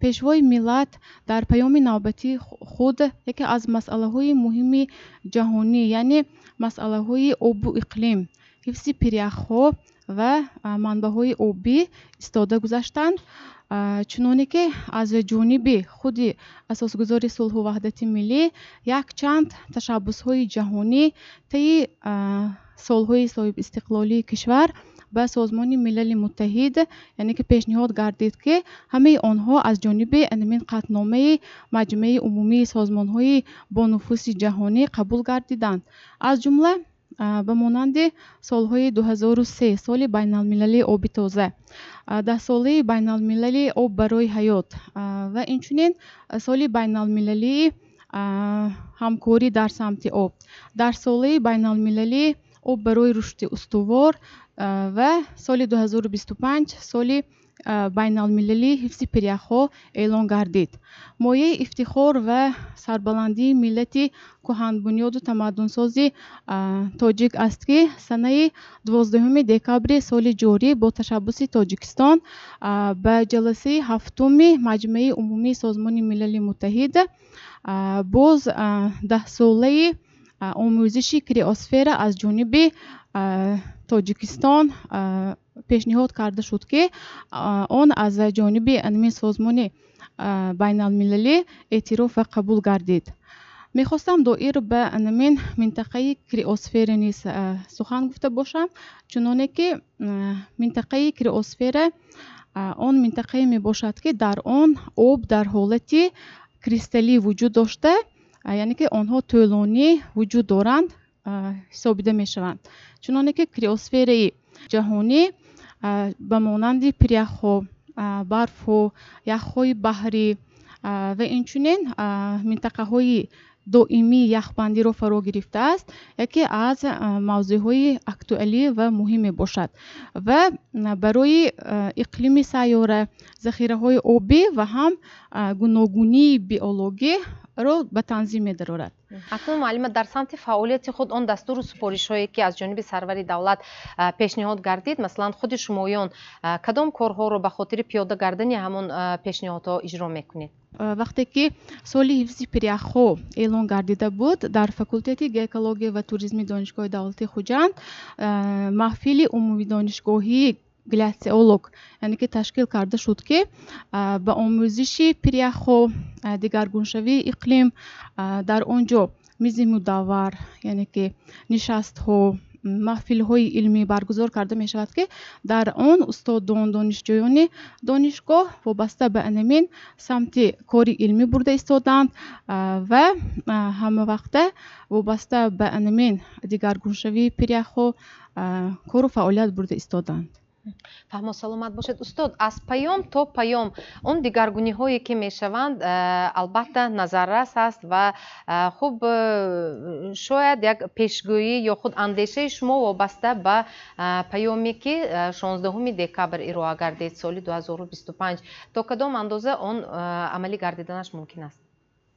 Пешвои миллат дар паёми навбатии худ яке аз масъалаҳои муҳими ҷаҳонӣ, яъне масъалаҳои обу иқлим, ҳифзи пиряхҳо ва манбаъҳои обӣ истода гузаштанд. Чуноне ки аз ҷониби худи асосгузори сулҳу ваҳдати миллӣ якчанд ташаббусҳои ҷаҳонӣ таи солҳои соҳибистиқлолии кишвар ба Созмони Милали Муттаҳид, яъне ки пешниҳод гардид, ки ҳамаи онҳо аз ҷониби ҳамин қатъномаи Маҷмаи умумии созмонҳои бонуфузи ҷаҳонӣ қабул гардиданд. Аз ҷумла ба монанди солҳои 2003 соли байналмилалии оби тоза, даҳсолаи байналмилалии об барои ҳаёт ва инчунин соли байналмилалии ҳамкорӣ дар самти об, даҳсолаи байналмилалии об барои рушди устувор ва соли 2025 соли байналмилалии ҳифзи пиряхҳо эълон гардид. Мояи ифтихор ва сарбаландии миллати кӯҳанбунёду тамаддунсози тоҷик аст, ки санаи 12 декабри соли ҷорӣ бо ташаббуси Тоҷикистон ба ҷаласаи ҳафтуми Маҷмаи умумии Созмони Милали Муттаҳид боз даҳсолаи омӯзиши криосфера аз ҷониби Тоҷикистон пешниҳод карда шуд, ки он аз ҷониби ҳамин созмони байналмилалӣ эътироф ва қабул гардид. Мехостам доир ба ҳамин минтақаи криосфера низ сухан гуфта бошам. Чуноне ки минтақаи криосфера он минтақае мебошад, ки дар он об дар ҳолати кристаллӣ вуҷуд дошта, яъне ки онҳо тӯлонӣ вуҷуд доранд ҳисобида мешаванд. Чуноне ки криосфераи ҷаҳонӣ Ба монанди пиряхҳо, барфҳо, яхҳои баҳрӣ ва инчунин минтақаҳои доимии яхбандиро фаро гирифтааст, яке аз мавзӯъҳои актуалӣ ва муҳим мебошад ва барои иқлими сайёра, захираҳои обӣ ва ҳам гуногунии биологиро ба танзим медарорад. Акнун, муаллима, дар самти фаъолияти худ он дастуру супоришҳое, ки аз ҷониби сарвари давлат пешниҳод гардид, масалан, худи шумоён кадом корҳоро ба хотири пиёда гардани ҳамон пешниҳодҳо иҷро мекунед? Вақте ки соли ҳифзи пиряхҳо эълон гардида буд, дар факултети геоэкология ва туризми Донишгоҳи давлатии Хуҷанд маҳфили умумидонишгоҳии гляциолог, яъне ки ташкил карда шуд, ки ба омӯзиши пиряхҳо, дигаргуншавии иқлим дар он ҷо мизи мудаввар, яъне ки нишастҳо, маҳфилҳои илмӣ баргузор карда мешавад, ки дар он устодон, донишҷӯёни донишгоҳ вобаста ба анамин самти кори илмӣ бурда истодаанд ва ҳамавақта вобаста ба анамин дигаргуншавии пиряхҳо кору фаъолият бурда истодаанд. Фаҳмо, саломат бошед, устод. Аз паём то паём он дигаргуниҳое, ки мешаванд, албатта, назаррас аст ва хуб, шояд як пешгӯӣ ё худ андешаи шумо вобаста ба паёме, ки 16 декабр ироа гардид соли 2025, то кадом андоза он амалӣ гардиданаш мумкин аст?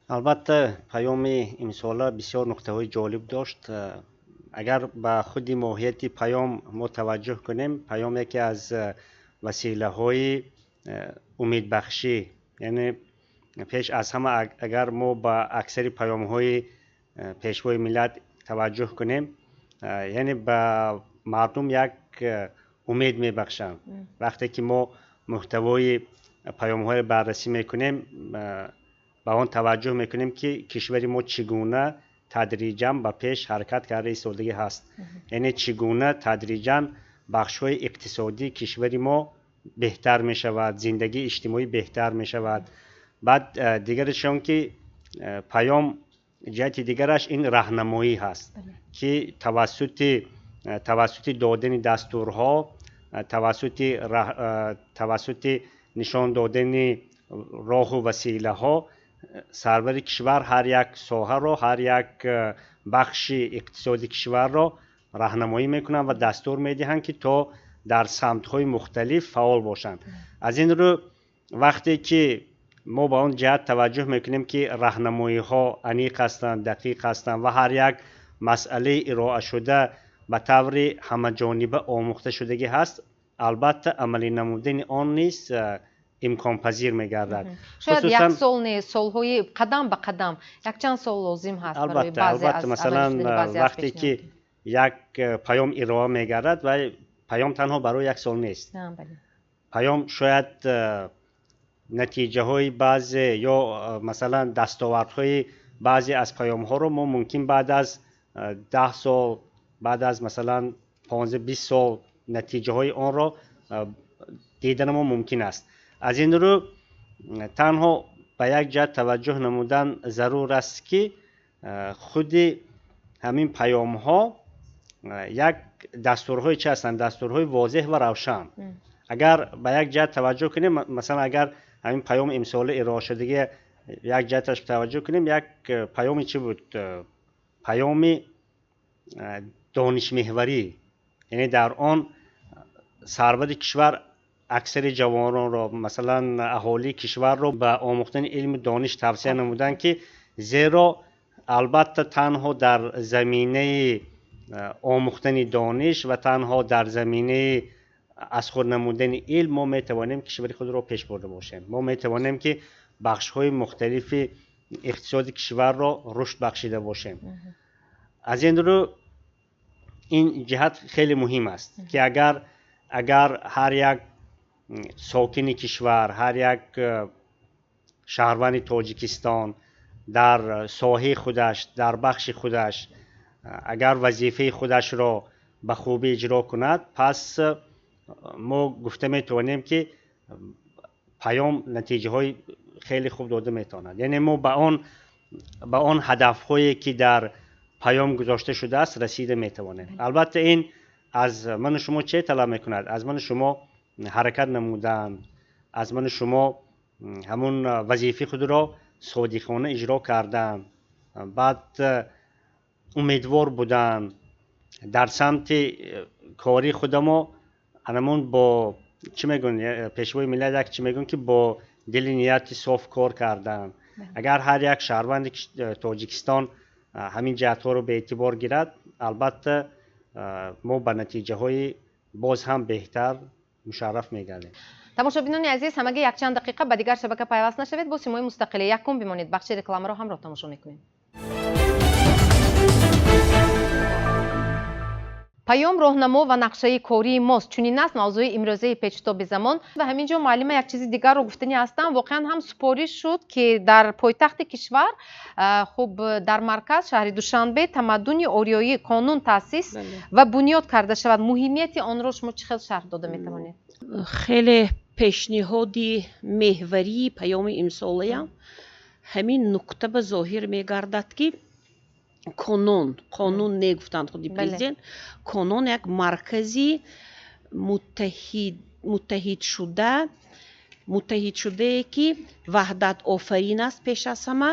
Албатта, паёми имсола бисёр нуқтаҳои ҷолиб дошт. Агар ба худи моҳияти паём мо таваҷҷӯҳ кунем, паём яке аз василаҳои умедбахшӣ, яъне пеш аз ҳама, агар мо ба аксари паёмҳои Пешвои миллат таваҷҷӯҳ кунем, яъне ба мардум як умед мебахшанд. Вақте ки мо муҳтавои паёмҳоро баррасӣ мекунем, ба он таваҷҷӯҳ мекунем, ки кишвари мо чӣ гуна тадриҷан ба пеш ҳаракат карда истодагӣ ҳаст, яъне чӣ гуна тадриҷан бахшҳои иқтисодии кишвари мо беҳтар мешавад, зиндагии иҷтимоӣ беҳтар мешавад. Баъд дигараш он ки паём ҷиҳати дигараш ин раҳнамоӣ ҳаст, ки тавассути додани дастурҳо, тавассути нишон додани роҳу василаҳо сарвари кишвар ҳар як соҳаро, ҳар як бахши иқтисоди кишварро раҳнамоӣ мекунанд ва дастур медиҳанд, ки то дар самтҳои мухталиф фаъол бошанд. Аз ин рӯ, вақте ки мо ба он ҷиҳат таваҷҷӯҳ мекунем, ки раҳнамоиҳо аниқ ҳастанд, дақиқ ҳастанд ва ҳар як масъалаи ироашуда ба таври ҳамаҷониба омӯхта шудагӣ ҳаст, албатта, амалӣ намудани он низ имконпазир мегардад. Шояд як сол не, солҳои қадам ба қадам якчанд сол лозим ҳаст барои баъзе албатта, масалан, вақте ки як паём ироа мегардад, ва паём танҳо барои як сол нест, паём шояд натиҷаҳои баъзе ё масалан дастовардҳои баъзе аз паёмҳоро мо мумкин баъд аз 10 сол, баъд аз масалан 15-20 сол натиҷаҳои онро диданамо мумкин аст. Аз ин рӯ, танҳо ба як ҷиҳат таваҷҷӯҳ намудан зарур аст, ки худи ҳамин паёмҳо як дастурҳои чи ҳастанд, дастурҳои возеҳ ва равшан. Агар ба як ҷиҳат таваҷҷӯҳ кунем, масалан, агар ҳамин паёми имсола ироашудагӣ як ҷиҳаташ таваҷҷӯҳ кунем, як паёми чӣ буд? Паёми донишмеҳварӣ, яъне дар он сарвари кишвар аксари ҷавононро, масалан, аҳолии кишварро ба омӯхтани илму дониш тавсия намуданд, ки зеро албатта танҳо дар заминаи омӯхтани дониш ва танҳо дар заминаи аз худ намудани илм мо метавонем кишвари худро пеш бурда бошем, мо метавонем, ки бахшҳои мухталифи иқтисоди кишварро рушд бахшида бошем. Аз ин рӯ, ин ҷиҳат хеле муҳим аст, ки агар ҳар як сокини кишвар, ҳар як шаҳрванди Тоҷикистон дар соҳаи худаш, дар бахши худаш агар вазифаи худашро ба хубӣ иҷро кунад, пас мо гуфта метавонем, ки паём натиҷаҳои хеле хуб дода метавонад, яъне мо ба он ҳадафҳое, ки дар паём гузошта шудааст, расида метавонем. Албатта, ин Аз ману шумо чӣ талаб мекунад? Аз ману шумо ҳаракат намудан, аз ману шумо ҳамун вазифаи худро содиқона иҷро кардан, баъд умедвор будан дар самти кори худамо, анамон бо чӣ мегӯн, пешвои миллат як чӣ мегӯн, ки бо дили нияти соф кор кардан. Агар ҳар як шаҳрванди Тоҷикистон ҳамин ҷиҳатҳоро ба эътибор гирад, албатта мо ба натиҷаҳои боз ҳам беҳтар мушарраф мегардем. Тамошобинони азиз, ҳамагӣ якчанд дақиқа ба дигар шабака пайваст нашавед, бо Симои мустақили якум бимонед. Бахши рекламаро ҳамроҳ тамошо мекунем. Паём, роҳнамо ва нақшаи кории мост. Чунин аст мавзӯи имрӯзаи печитоби замон. Ва ҳамин ҷо муаллима як чизи дигарро гуфтанӣ ҳастам. Воқеан ҳам супориш шуд, ки дар пойтахти кишвар, хуб, дар марказ шаҳри Душанбе тамаддуни ориёӣ қонун таъсис ва бунёд карда шавад. Муҳимияти онро шумо чӣ хел шарҳ дода метавонед? Хеле пешниҳоди меҳварии паёми имсолаям ҳамин нукта ба зоҳир мегардад, ки қонун, қонун не гуфтанд худи президент, қонун як маркази муттаҳидшудае, ки ваҳдатофарин аст. Пеш аз ҳама,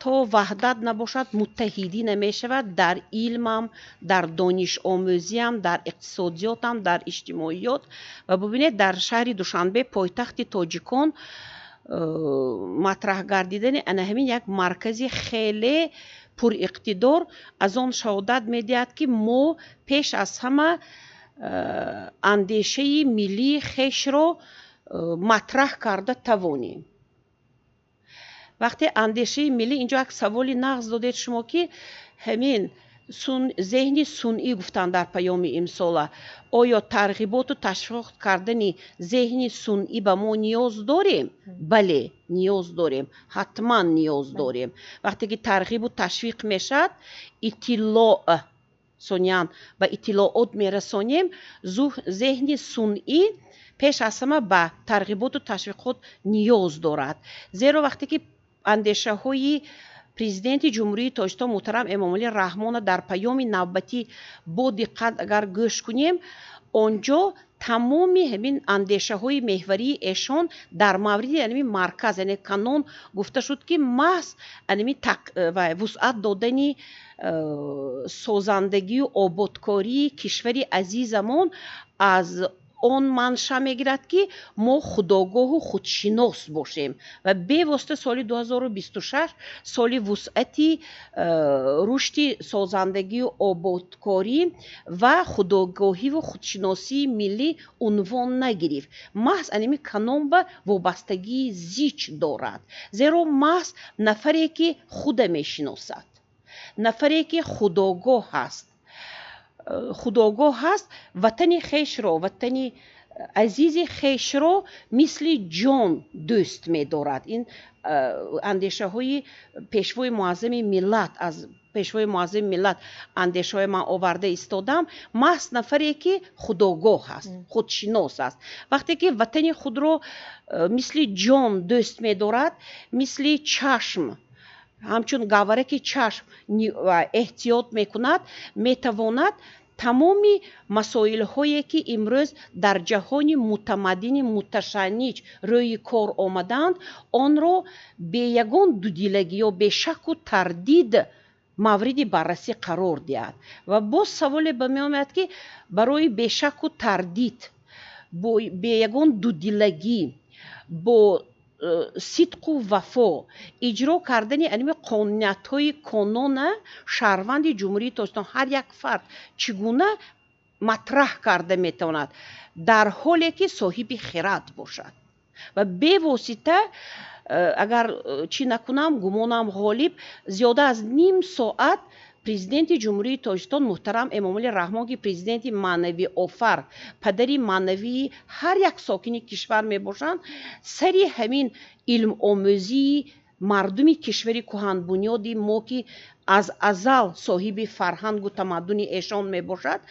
то ваҳдат набошад, муттаҳидӣ намешавад дар илмам, дар донишомӯзиам, дар иқтисодиётам, дар иҷтимоиёт. Ва бубинед, дар шаҳри Душанбе, пойтахти тоҷикон, матраҳ гардидани ана ҳамин як маркази хеле пуриқтидор аз он шаҳодат медиҳад, ки мо пеш аз ҳама андешаи миллии хешро матраҳ карда тавонем. Вақте андешаи миллӣ, инҷо як саволи нағз додед шумо, ки ҳамин зеҳни сунъӣ гуфтанд дар паёми имсола. Оё тарғиботу ташвиқ кардани зеҳни сунъӣ ба мо ниёз дорем? Бале, ниёз дорем, ҳатман ниёз дорем. Вақте ки тарғибу ташвиқ мешавад, иттилоъ сонян ба иттилоот мерасонем, зеҳни сунъӣ пеш аз ҳама ба тарғиботу ташвиқот ниёз дорад. Зеро вақте ки андешаҳои президенти Ҷумҳурии Тоҷикистон муҳтарам Эмомалӣ Раҳмона дар паёми навбатӣ бо диққат агар гӯш кунем, онҷо тамоми ҳамин андешаҳои меҳварии эшон дар мавриди ҳамин марказ, яъне канон гуфта шуд, ки маҳз ҳамин вусъат додани созандагию ободкории кишвари азизамон аз он манша мегирад, ки мо худогоҳу худшинос бошем. Ва бевосита соли 2026 соли вусъати рушди созандагию ободкорӣ ва худогоҳиву худшиносии миллӣ унвон нагирифт. Маҳз аними канон ба вобастагии зич дорад, зеро маҳз нафаре, ки худа мешиносад, нафаре, ки худогоҳ ҳаст, худогоҳ ҳаст, ватани хешро, ватани азизи хешро мисли ҷон дӯст медорад. Ин андешаҳои пешвои муаззами миллат, аз пешвои муаззами миллат андешаҳои ман оварда истодам. Маҳз нафаре, ки худогоҳ ҳаст, худшинос аст, вақте ки ватани худро мисли ҷон дӯст медорад, мисли чашм, ҳамчун гавҳараки чашм эҳтиёт мекунад, метавонад тамоми масоилҳое, ки имрӯз дар ҷаҳони мутамаддини муташанниҷ рӯи кор омадаанд, онро бе ягон дудилагӣ ё бе шаку тардид мавриди баррасӣ қарор диҳад. Ва боз саволе ба меомаяд, ки барои бе шаку тардид, бе ягон дудилагӣ, бо сидқу вафо иҷро кардани аними қонуниятҳои конона шаҳрванди Ҷумҳурии Тоҷикистон ҳар як фард чӣ гуна матраҳ карда метавонад, дар ҳоле ки соҳиби хирад бошад. Ва бевосита, агар чӣ накунам, гумонам ғолиб, зиёда аз ним соат президенти Ҷумҳурии Тоҷикистон муҳтарам Эмомалӣ Раҳмон, ки президенти маънавиофар, падари маънавии ҳар як сокини кишвар мебошанд, сари ҳамин илмомӯзии Мардуми кишвари кӯҳанбунёди мо, ки аз азал соҳиби фарҳангу тамаддуни эшон мебошад,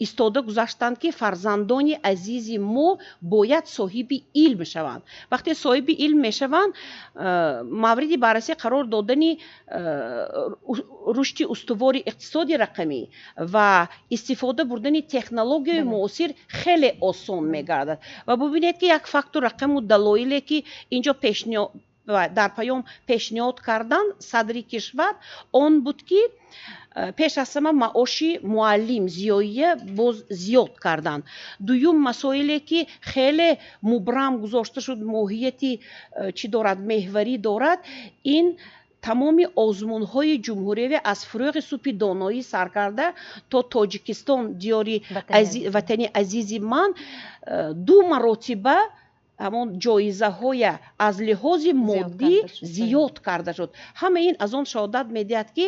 истода гузаштанд, ки фарзандони азизи мо бояд соҳиби илм шаванд. Вақте соҳиби илм мешаванд, мавриди баррасӣ қарор додани рушди устувори иқтисоди рақамӣ ва истифода бурдани технологияи муосир хеле осон мегардад. Ва бубинед, ки як факту рақаму далоиле, ки инҷо дар паём пешниҳод кардан садри кишвар, он буд, ки пеш аз ҳама маоши муаллим зиёия боз зиёд карданд. Дуюм масоиле, ки хеле мубрам гузошта шуд, моҳияти чӣ дорад, меҳварӣ дорад, ин тамоми озмунҳои ҷумҳуриявӣ аз Фурӯғи субҳи доноӣ сар карда то Тоҷикистон диёри ватани азизи ман ду маротиба ҳамон ҷоизаҳоя аз лиҳози моддӣ зиёд карда шуд. Ҳама ин аз он шаҳодат медиҳад, ки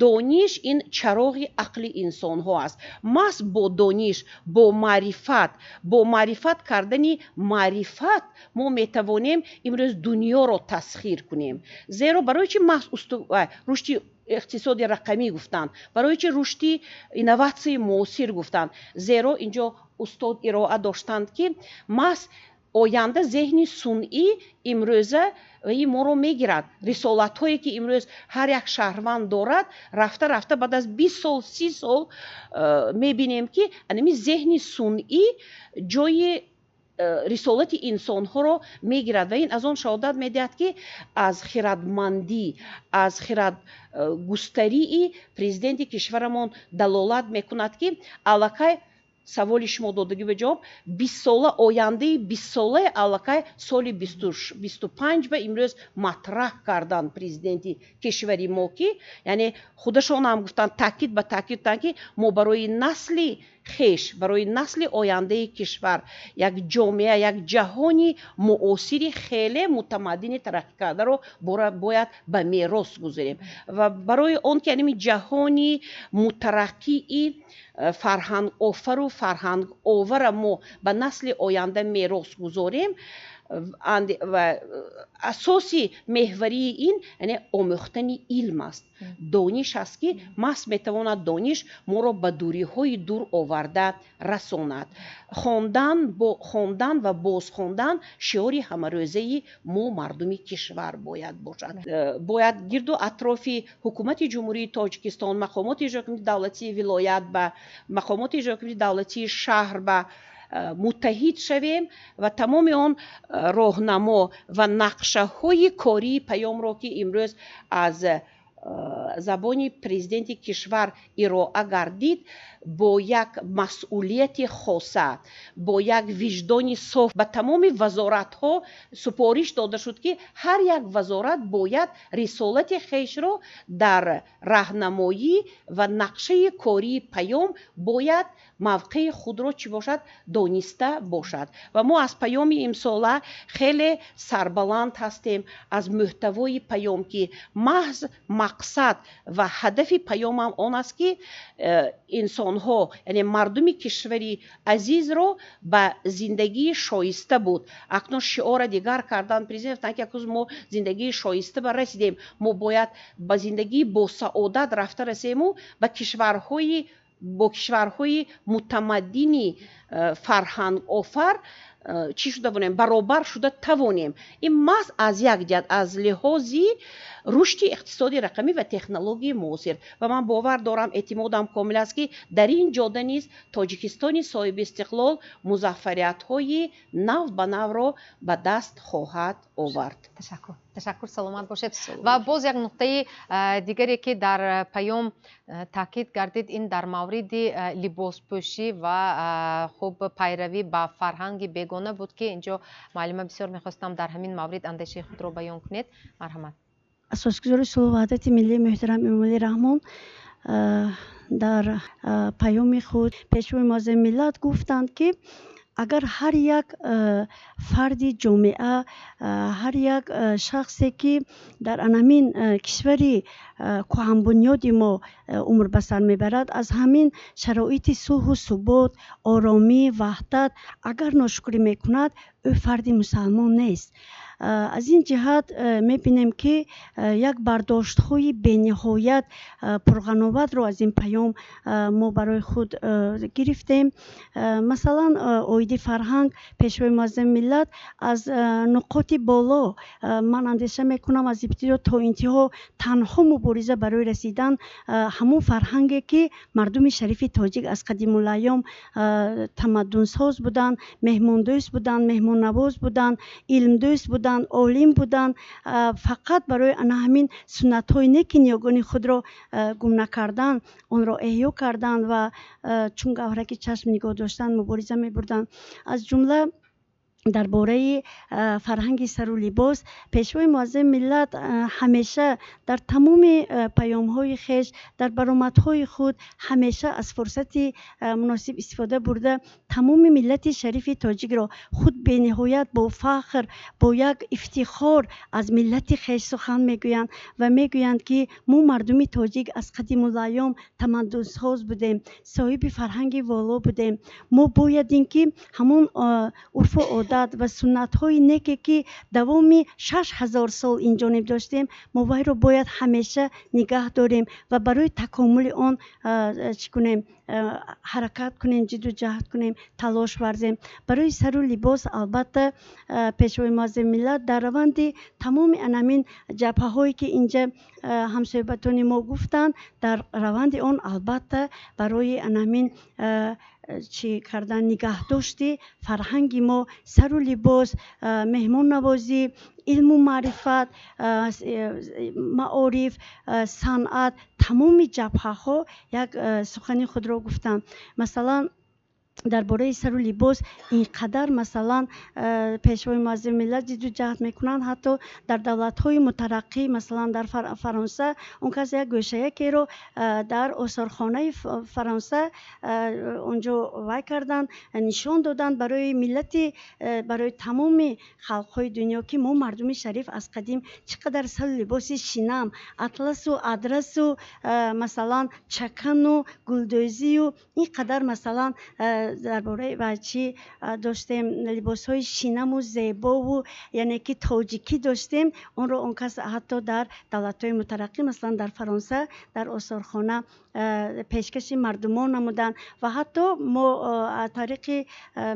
дониш ин чароғи ақли инсонҳо аст. Маҳз бо дониш, бо маърифат, бо маърифат кардани маърифат мо метавонем имрӯз дунёро тасхир кунем. Зеро барои чи маҳз рушди иқтисоди рақамӣ гуфтанд, барои чи рушди инноватсияи муосир гуфтанд? Зеро инҷо устод ироа доштанд, ки маҳз оянда зеҳни сунъӣ имрӯза моро мегирад. Рисолатҳое, ки имрӯз ҳар як шаҳрванд дорад, рафта рафта баъд аз 20 сол, 30 сол мебинем, ки анами зеҳни сунъӣ ҷои рисолати инсонҳоро мегирад. Ва ин аз он шаҳодат медиҳад, ки аз хирадмандӣ, аз хирадгустарии президенти кишварамон далолат мекунад, ки аллакай саволи шумо додагӣ ба ҷавоб 20-сола, ояндаи 20-солаи аллакай соли 25 ба имрӯз матраҳ кардан президенти кишвари мо, ки яъне худашон ҳам гуфтанд, таъкид ба таъкид гуфтанд, ки мо барои насли хеш, барои насли ояндаи кишвар як ҷомеа, як ҷаҳони муосири хеле мутамаддини тараққӣ кардаро бояд ба мерос гузорем. Ва барои он ки аними ҷаҳони мутараққии фарҳангофару фарҳанговара мо ба насли оянда мерос гузорем, ва асоси меҳварии ин яъне омӯхтани илм аст, дониш аст, ки маҳз метавонад дониш моро ба дуриҳои дур оварда расонад. Хондан, бо хондан ва бозхондан шиори ҳамарӯзаи мо мардуми кишвар бояд бошад. Бояд гирду атрофи ҳукумати Ҷумҳурии Тоҷикистон, мақомоти иҷроҳакунандаи давлатии вилоят ба мақомоти иҷроҳакунандаи давлатии шаҳр ба муттаҳид шавем ва тамоми он роҳнамо ва нақшаҳои кории паёмро, ки имрӯз аз забони президенти кишвар ироа гардид, бо як масъулияти хоса, бо як виҷдони соф ба тамоми вазоратҳо супориш дода шуд, ки ҳар як вазорат бояд рисолати хешро дар раҳнамоӣ ва нақшаи кории паём бояд мавқеи худро чӣ бошад, дониста бошад. Ва мо аз паёми имсола хеле сарбаланд ҳастем, аз мӯҳтавои паём, ки маҳз мақсад ва ҳадафи паёмам он аст, ки инсонҳо, яъне мардуми кишвари азизро ба зиндагии шоиста буд. Акнун шиора дигар кардан президент, гуфтанд, ки акнун мо зиндагии шоиста ба расидем, мо бояд ба зиндагии босаодат рафта расему ба кишварҳои бо кишварҳои мутамаддини фарҳангофар чӣ шуда бонем, баробар шуда тавонем. Ин маҳз аз як ҷиҳат, аз лиҳози рушди иқтисоди рақамӣ ва технологияи муосир. Ва ман бовар дорам, эътимодам комил аст, ки дар ин ҷода низ Тоҷикистони соҳиби истиқлол музаффариятҳои нав ба навро ба даст хоҳад овард. Ташаккур, ташаккур, саломат бошед. Ва боз як нуқтаи дигаре, ки дар паём таъкид гардид, ин дар мавриди либоспӯшӣ ва хуб пайравӣ ба фарҳанги бегона буд, ки инҷо муаллима бисёр мехостам дар ҳамин маврид андешаи худро баён кунед. Марҳамат. Асосгузори сулҳу ваҳдати миллӣ муҳтарам Эмомалӣ Раҳмон дар паёми худ, Пешвои муаззами миллат гуфтанд, ки агар ҳар як фарди ҷомеа, ҳар як шахсе, ки дар анамин кишвари кӯҳанбунёди мо умр ба сар мебарад, аз ҳамин шароити сулҳу субот, оромӣ, ваҳдат агар ношукрӣ мекунад, ӯ фарди мусалмон нест. Аз ин ҷиҳат мебинем, ки як бардоштҳои бениҳоят пурғановатро аз ин паём мо барои худ гирифтем. Масалан, оиди фарҳанг Пешвои муаззами миллат аз нуқоти боло, ман андеша мекунам, аз ибтидо то интиҳо танҳо мубориза барои расидан ҳамон фарҳанге, ки мардуми шарифи тоҷик аз қадимулайём тамаддунсоз буданд, меҳмондӯст буданд, меҳмоннавоз буданд, илмдӯст буданд, олим буданд, фақат барои ана ҳамин суннатҳои неки ниёгони худро гум накардан, онро эҳё кардан ва чун гавҳараки чашм нигоҳ доштан мубориза мебурданд. Аз ҷумла дар бораи фарҳанги сару либос Пешвои муаззами миллат ҳамеша дар тамоми паёмҳои хеш, дар баромадҳои худ ҳамеша аз фурсати муносиб истифода бурда, тамоми миллати шарифи тоҷикро худ бениҳоят бо фахр, бо як ифтихор аз миллати хеш сухан мегӯянд ва мегӯянд, ки мо мардуми тоҷик аз қадимулайём тамаддунсоз будем, соҳиби фарҳанги воло будем. Мо бояд ин ки ҳамон урфу одат ва суннатҳои неке, ки давоми 6000 сол инҷониб доштем, мо вайро бояд ҳамеша нигаҳ дорем ва барои такомули он чӣ кунем, ҳаракат кунем, ҷидду ҷаҳд кунем, талош варзем. Барои сару либос албатта Пешвои муаззами миллат дар раванди тамоми анамин ҷабҳаҳое, ки инҷа ҳамсӯҳбатони мо гуфтанд, дар раванди он албатта барои анамин чӣ кардан, нигаҳдошти фарҳанги мо, сару либос, меҳмоннавозӣ, илму маърифат, маориф, санъат, тамоми ҷабҳаҳо як сухани худро гуфтанд. Масалан, дар бораи сару либос ин қадар, масалан, Пешвои муаззами миллат ҷидду ҷаҳд мекунанд, ҳатто дар давлатҳои мутараққӣ, масалан, дар Фаронса он кас як гӯшаякеро дар осорхонаи Фаронса онҷо вай карданд, нишон доданд барои миллати, барои тамоми халқҳои дунё, ки мо мардуми шариф аз қадим чӣ қадар сару либоси шинам, атласу адрасу, масалан, чакану гулдӯзию ин қадар, масалан, дар бораи чӣ доштем, либосҳои шинаму зебову, яъне ки тоҷикӣ доштем. Онро он кас ҳатто дар давлатҳои мутараққӣ, масалан, дар Фаронса дар осорхона пешкаши мардумон намуданд. Ва ҳатто мо аз тариқи,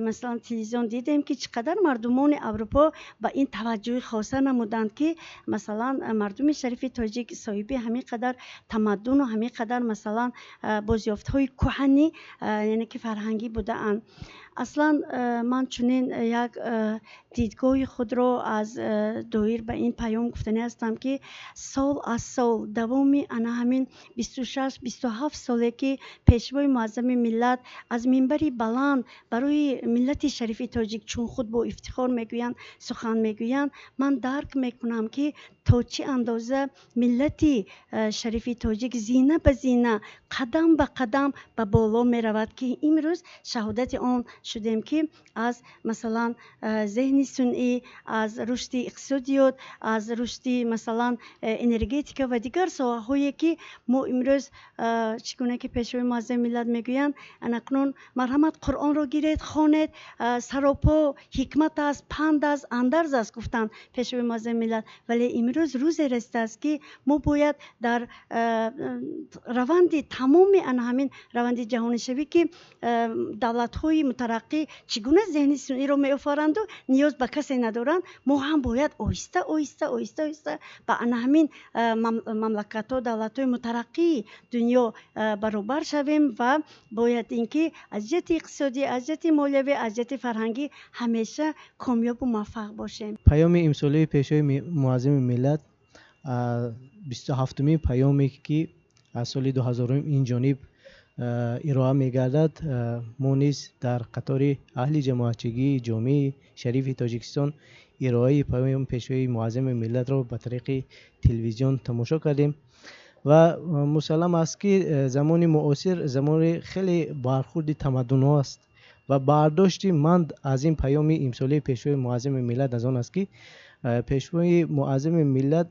масалан, телевизион дидем, ки чӣ қадар мардумони Аврупо ба ин таваҷҷӯҳи хоса намуданд, ки масалан мардуми шарифи тоҷик соҳиби ҳамин қадар тамаддуну ҳамин қадар, масалан, бозёфтҳои кӯҳани, яъне ки фарҳангӣ будаанд. Аслан ман чунин як дидгоҳи худро аз доир ба ин паём гуфтанӣ ҳастам, ки сол аз сол давоми ана ҳамин 26, 27 соле, ки Пешвои муаззами миллат аз минбари баланд барои миллати шарифи тоҷик, чун худ бо ифтихор мегӯянд, сухан мегӯянд, ман дарк мекунам, ки то чӣ андоза миллати шарифи тоҷик зина ба зина, қадам ба қадам ба боло меравад, ки имрӯз шаҳодати он шудем, ки аз, масалан, зеҳни сунъӣ, аз рушди иқтисодиёт, аз рушди, масалан, энергетика ва дигар соҳаҳое, ки мо имрӯз, чӣ гуна ки Пешвои муаззами миллат мегӯянд, анакнун марҳамат, Қуръонро гиред, хонед, саропо ҳикмат аст, панд аст, андарз аст, гуфтанд Пешвои муаззами миллат. Вале имрӯз рӯзе расидааст, ки мо бояд дар раванди тамоми ана ҳамин раванди ҷаҳонишавӣ, ки давлатҳои мутараққӣ чӣ гуна зеҳни сунъиро меофаранду ниёз ба касе надоранд, мо ҳам бояд оҳиста оҳиста, оҳиста оҳиста ба ана ҳамин мамлакатҳо, давлатҳои мутараққии дунё баробар шавем ва бояд ин ки аз ҷиҳати иқтисодӣ, аз ҷиҳати молиявӣ, аз ҷиҳати фарҳангӣ ҳамеша комёбу муваффақ бошем. Паёми имсолаи Пешвои муаззами миллат 27-умин паёме, ки аз соли 2000 ин ҷониб ироа мегардад. Мо низ дар қатори аҳли ҷамоатчигии ҷомеаи шарифи Тоҷикистон ироаи паёми Пешвои муаззами миллатро ба тариқи телевизион тамошо кардем ва мусаллам аст, ки замони муосир замони хеле бархурди тамаддунҳо аст. Ва бардошти ман аз ин паёми имсолаи Пешвои Муаззами миллат аз он аст, ки Пешвои Муаззами миллат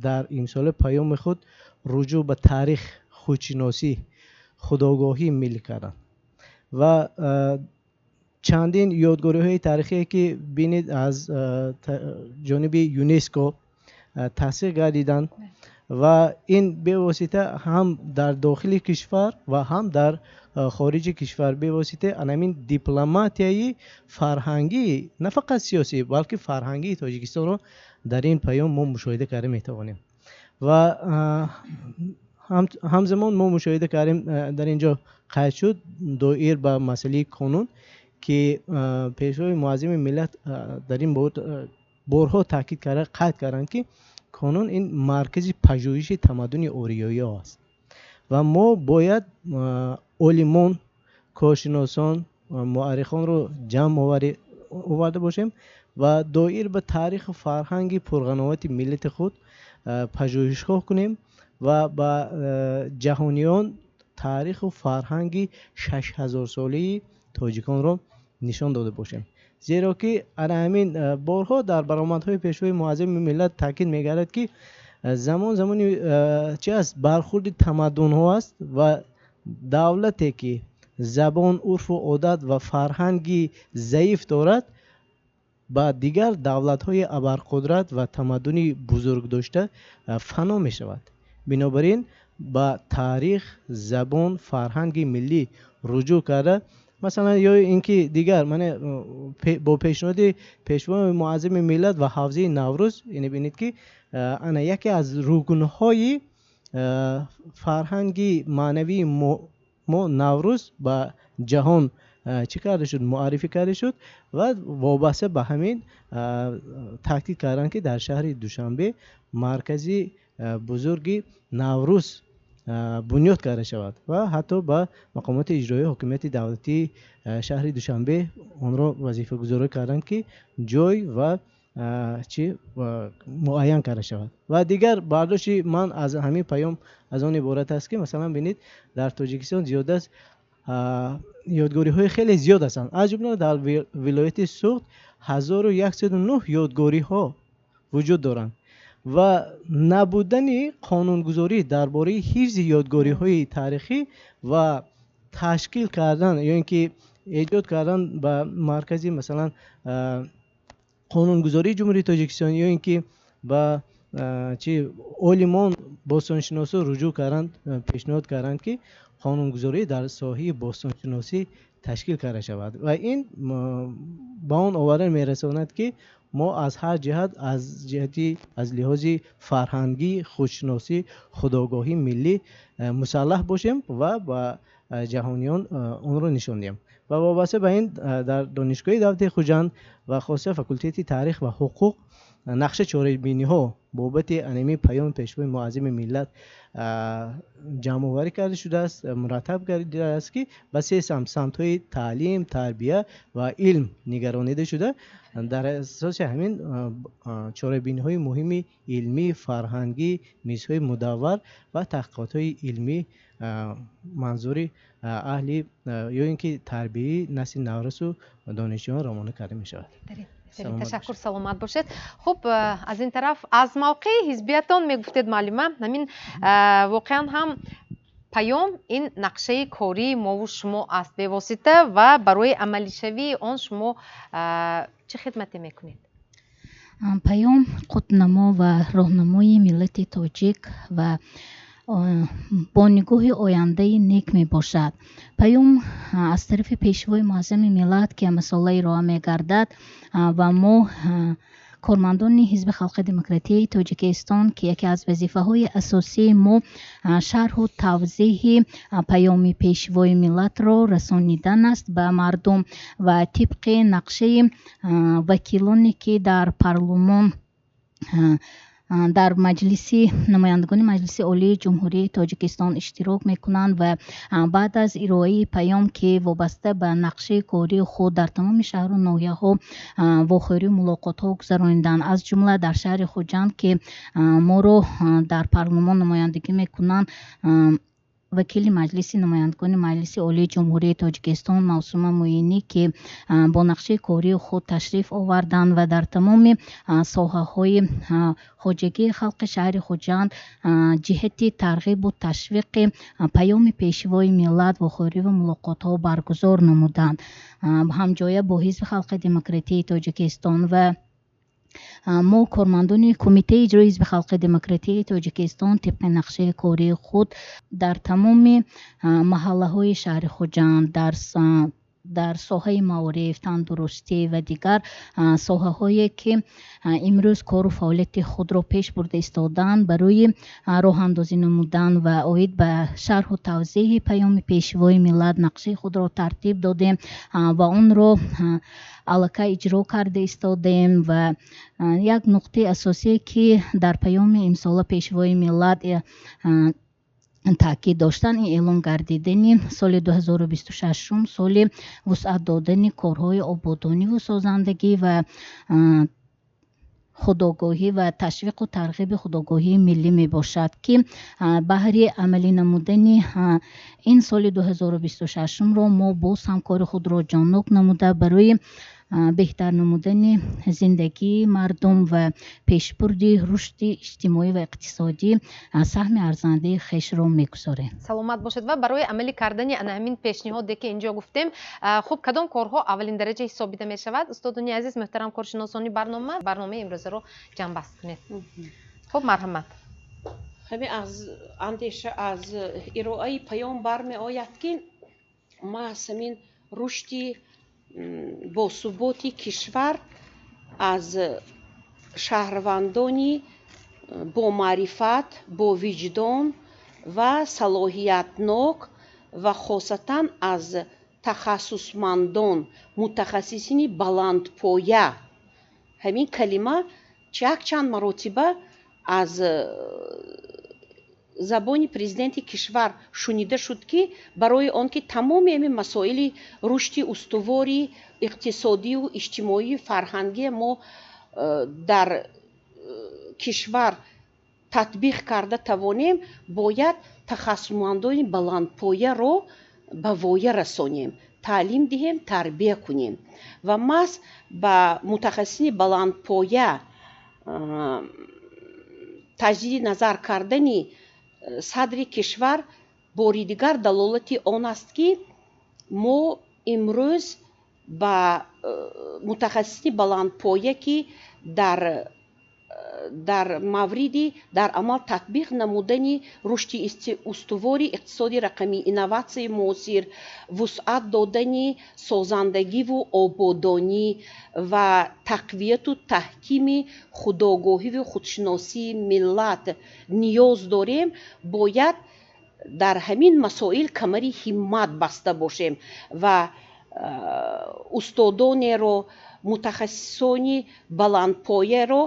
дар имсола паёми худ руҷӯъ ба таърих, худшиносӣ, худогоҳии миллӣ карданд ва чандин ёдгориҳои таърихие, ки бинед, аз ҷониби ЮНЕСКО тасдиқ гардиданд ва ин бевосита ҳам дар дохили кишвар ва ҳам дар хориҷи кишвар бевосита анамин дипломатияи фарҳангӣ, на фақат сиёсӣ, балки фарҳангии Тоҷикистонро дар ин паём мо мушоҳида карда метавонем. Ва ҳамзамон мо мушоҳида кардем, дар ин ҷо қайд шуд доир ба масъалаи қонун, ки Пешвои Муаззами миллат дар ин борҳо таъкид карда, қайд карданд, ки қонун ин маркази пажӯҳиши тамаддуни ориёиҳо аст ва мо бояд олимон, коршиносон, муаррихонро ҷамъ оварда бошем ва доир ба таъриху фарҳанги пурғановати миллати худ пажӯҳишҳо кунем ва ба ҷаҳониён таъриху фарҳанги 6000-солаи тоҷиконро нишон дода бошем. Зеро ки ана ҳамин борҳо дар баромадҳои Пешвои Муаззами миллат таъкид мегардад, ки замон замони чи аст, бархурди тамаддунҳо аст ва давлате, ки забон, урфу одат ва фарҳанги заиф дорад, ба дигар давлатҳои абарқудрат ва тамаддуни бузург дошта фано мешавад. Бинобар ин ба таърих, забон, фарҳанги миллӣ руҷӯъ карда, масалан, ё ин ки дигар мана бо пешниҳоди Пешвои Муаззами миллат ва ҳавзаи Наврӯз, ине бинед, ки ана яке аз рукнҳои фарҳанги маънавии мо Наврӯз ба ҷаҳон чӣ карда шуд, муаррифӣ карда шуд ва вобаста ба ҳамин таъкид карданд, ки дар шаҳри Душанбе маркази бузурги Наврӯз бунёд карда шавад ва ҳатто ба мақомоти иҷроии ҳокимияти давлатии шаҳри Душанбе онро вазифагузорӣ карданд, ки ҷой ва чи муайян карда шавад. Ва дигар бардошти ман аз ҳамин паём аз он иборат аст, ки масалан бинед, дар Тоҷикистон зиёд аст ёдгориҳои хеле зиёд ҳастанд, аз ҷумла дар вилояти Суғд 1109 ёдгориҳо вуҷуд доранд ва набудани қонунгузорӣ дар бораи ҳифзи ёдгориҳои таърихӣ ва ташкил кардан ё ин ки эҷод кардан ба маркази, масалан, қонунгузории Ҷумҳурии Тоҷикистон ё ин ки ба чи олимон, бостоншиносо руҷӯъ карданд, пешниҳод карданд, ки қонунгузорӣ дар соҳаи бостоншиносӣ ташкил карда шавад ва ин ба он оварда мерасонад, ки мо аз ҳар ҷиҳат, аз ҷиҳати аз лиҳози фарҳангӣ, худшиносӣ, худогоҳии миллӣ мусаллаҳ бошем ва ба ҷаҳониён онро нишон диҳем. Ва вобаста ба ин дар Донишгоҳи давлатии Хуҷанд ва хоса факултети таърих ва ҳуқуқ нақша чорабиниҳо бобати анами паёми Пешвои Муаззами миллат ҷамъоварӣ карда шудааст, мураттаб гардидааст, ки ба се самт, самтҳои таълим, тарбия ва илм нигаронида шуда, дар асоси ҳамин чорабиниҳои муҳими илмӣ, фарҳангӣ, мизҳои мудаввар ва таҳқиқотҳои илмӣ манзури аҳли ё ин ки тарбияи насли наврасу донишҷӯён равона карда мешавад. Ташаккур, саломат бошед. Хуб, аз ин тараф аз мавқеи ҳизбиятон мегуфтед, муаллима, ҳамин воқеан ҳам паём ин нақшаи кории мову шумо аст бевосита ва барои амалишавии он шумо чӣ хидмате мекунед? Паём қутбнамо ва роҳнамои миллати тоҷик ва бо нигоҳи ояндаи нек мебошад. Паём аз тарафи Пешвои Муаззами миллат, ки ҳамасола ироа мегардад, ва мо, кормандони Ҳизби Халқи Демократияи Тоҷикистон, ки яке аз вазифаҳои асосии мо шарҳу тавзеҳи паёми Пешвои миллатро расонидан аст ба мардум ва тибқи нақшаи вакилоне, ки дар парлумон, дар Маҷлиси намояндагони Маҷлиси Олии Ҷумҳурии Тоҷикистон иштирок мекунанд ва баъд аз ироаи паём, ки вобаста ба нақшаи кории худ дар тамоми шаҳру ноҳияҳо вохӯрию мулоқотҳо гузарониданд, аз ҷумла дар шаҳри Хуҷанд, ки моро дар парлумон намояндагӣ мекунанд. Вакили Маҷлиси намояндагони Маҷлиси Олии Ҷумҳурии Тоҷикистон Мавсума Муинӣ, ки бо нақшаи кории худ ташриф оварданд ва дар тамоми соҳаҳои хоҷагии халқи шаҳри Хуҷанд ҷиҳати тарғибу ташвиқи паёми Пешвои миллат вохӯриву мулоқотҳо баргузор намуданд, ҳамҷоя бо Ҳизби Халқи Демократии Тоҷикистон. Ва мо, кормандони Кумитаи иҷрои Ҳизби Халқи Демократии Тоҷикистон, тибқи нақшаи кории худ дар тамоми маҳаллаҳои шаҳри Хуҷанд, дар соҳаи маориф, тандурустӣ ва дигар соҳаҳое, ки имрӯз кору фаъолияти худро пеш бурда истодаанд, барои роҳандозӣ намудан ва оид ба шарҳу тавзеҳи паёми Пешвои миллат нақшаи худро тартиб додем ва онро аллакай иҷро карда истодем. Ва як нуқтаи асосие, ки дар паёми имсола Пешвои миллат таъкид доштанд, ин эълон гардидани соли 2026 соли вусъат додани корҳои ободониву созандагӣ ва худогоҳӣ ва ташвиқу тарғиби худогоҳии миллӣ мебошад, ки баҳри амалӣ намудани ин соли 2026-ро мо боз ҳам кори худро ҷоннок намуда, барои беҳтар намудани зиндагии мардум ва пешбурди рушди иҷтимоӣ ва иқтисодӣ саҳми арзандаи хешро мегузорем. Саломат бошед. Ва барои амалӣ кардани ана ҳамин пешниҳоде, ки инҷо гуфтем, хуб, кадом корҳо аввалин дараҷа ҳисобида мешавад? Устодони азиз, муҳтарам коршиносони барнома, барномаи имрӯзаро ҷамъбаст кунед. Хуб, марҳамат. Ҳамин аз андеша, аз ироаи паём бармеояд, ки маҳз ҳамин рушди босуботи кишвар аз шаҳрвандони бомаърифат, бовиҷдон ва салоҳиятнок ва хосатан аз тахассусмандон, мутахассисини баландпоя. Ҳамин калима якчанд маротиба аз забони президенти кишвар шунида шуд, ки барои он ки тамоми ҳамин масоили рушди устувори иқтисодию иҷтимоию фарҳангие мо дар кишвар татбиқ карда тавонем, бояд тахассусмандони баландпояро ба воя расонем, таълим диҳем, тарбия кунем. Ва маҳз ба мутахассисини баландпоя таҷдиди назар кардани садри кишвар бори дигар далолати он аст, ки мо имрӯз ба мутахассисини баландпоя, ки дар мавриди дар амал татбиқ намудани рушди устувори иқтисоди рақамӣ, инноватсияи муосир, вусъат додани созандагиву ободонӣ ва тақвияту таҳкими худогоҳиву худшиносии миллат ниёз дорем, бояд дар ҳамин масоил камари ҳиммат баста бошем ва устодонеро, мутахассисони баландпояро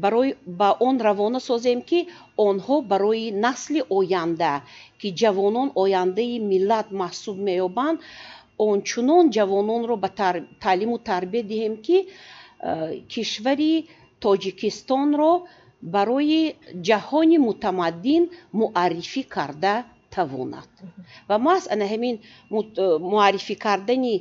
барои ба он равона созем, ки онҳо барои насли оянда, ки ҷавонон ояндаи миллат маҳсуб меёбанд, ончунон ҷавононро ба таълиму тарбия диҳем, ки кишвари Тоҷикистонро барои ҷаҳони мутамаддин муаррифӣ карда тавонад. Ва маҳз ана ҳамин муаррифӣ кардани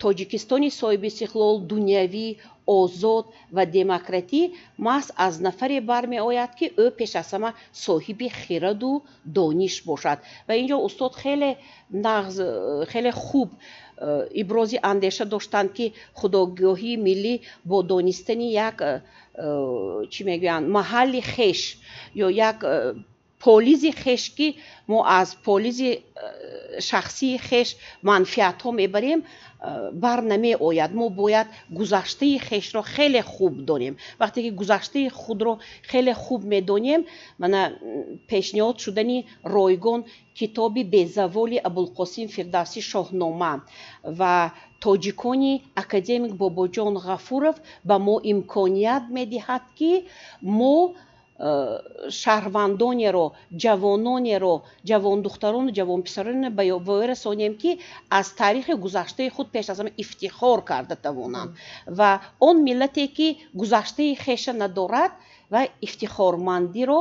Тоҷикистони соҳибистиқлол, дунявӣ, озод ва демократӣ маҳз аз нафаре бармеояд, ки ӯ пеш аз ҳама соҳиби хираду дониш бошад. Ва инҷо устод хеле нағз, хеле хуб ибрози андеша доштанд, ки худогоҳии миллӣ бо донистани як, чӣ мегӯянд, маҳалли хеш ё як полизи хеш, ки мо аз полизи шахсии хеш манфиатҳо мебарем, бар намеояд. Мо бояд гузаштаи хешро хеле хуб донем. Вақте ки гузаштаи худро хеле хуб медонем, мана пешниҳод шудани ройгон китоби безаволи Абулқосим Фирдавсӣ «Шоҳнома» ва тоҷикони академик Бобоҷон Ғафуров ба мо имконият медиҳад, ки мо шаҳрвандонеро, ҷавононеро, ҷавондухтарону ҷавонписаронеро ба воя расонем, ки аз таърихи гузаштаи худ пеш аз ҳама ифтихор карда тавонанд. Ва он миллате, ки гузаштаи хеша надорад, ва ифтихормандиро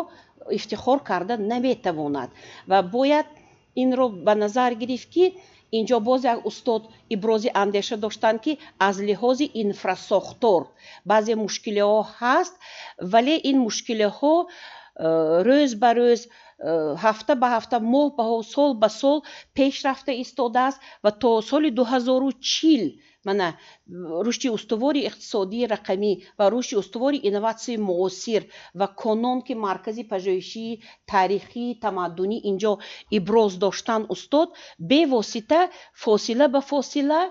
ифтихор карда наметавонад. Ва бояд Инро ба назар гирифт, ки инҷо боз як устод ибрози андеша доштанд, ки аз лиҳози инфрасохтор баъзе мушкилиҳо ҳаст, вале ин мушкилиҳо рӯз ба рӯз, ҳафта ба ҳафта, моҳ ба моҳ, сол ба сол пеш рафта истодааст ва то соли 2040 мана рушди устувори иқтисодии рақамӣ ва рушди устувори инноватсияи муосир ва Конон, ки маркази пажӯҳишии таърихии тамаддунӣ инҷо иброз доштанд устод, бевосита фосила ба фосила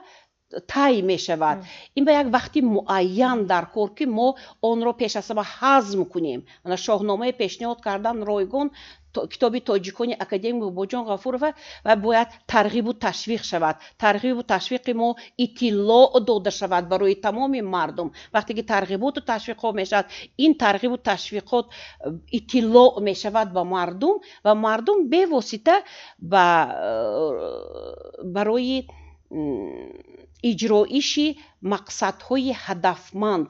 тай мешавад. Ин ба як вақти муайян дар кор, ки мо онро пеш аз ҳама ҳазм кунем. Мана шоҳномаи пешниҳод кардан ройгон, китоби тоҷикони академик Бобоҷон Ғафурова, ва бояд тарғибу ташвиқ шавад. Тарғибу ташвиқи мо иттилоъ дода шавад барои тамоми мардум. Вақте ки тарғиботу ташвиқҳо мешавад, ин тарғибу ташвиқот иттилоъ мешавад ба мардум ва мардум бевосита барои иҷроиши мақсадҳои ҳадафманд,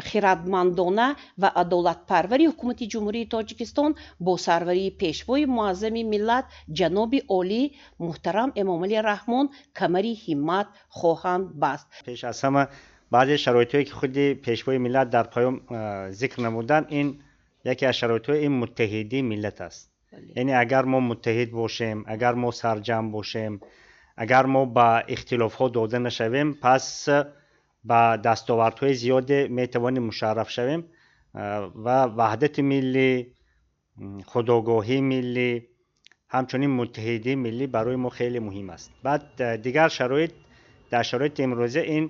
хирадмандона ва адолатпарвари ҳукумати Ҷумҳурии Тоҷикистон бо сарварии Пешвои муаззами миллат ҷаноби олӣ муҳтарам Эмомалӣ Раҳмон камари ҳиммат хоҳанд баст. Пеш аз ҳама баъзе шароитҳое, ки худи Пешвои миллат дар паём зикр намуданд, ин яке аз шароитҳои ин муттаҳидии миллат аст. Яъне агар мо муттаҳид бошем, агар мо сарҷамъ бошем, агар мо ба ихтилофҳо дода нашавем, пас ба дастовардҳои зиёде метавонем мушарраф шавем ва ваҳдати миллӣ, худогоҳии миллӣ, ҳамчунин муттаҳидии миллӣ барои мо хеле муҳим аст. Баъд дигар шароит дар шароити имрӯза ин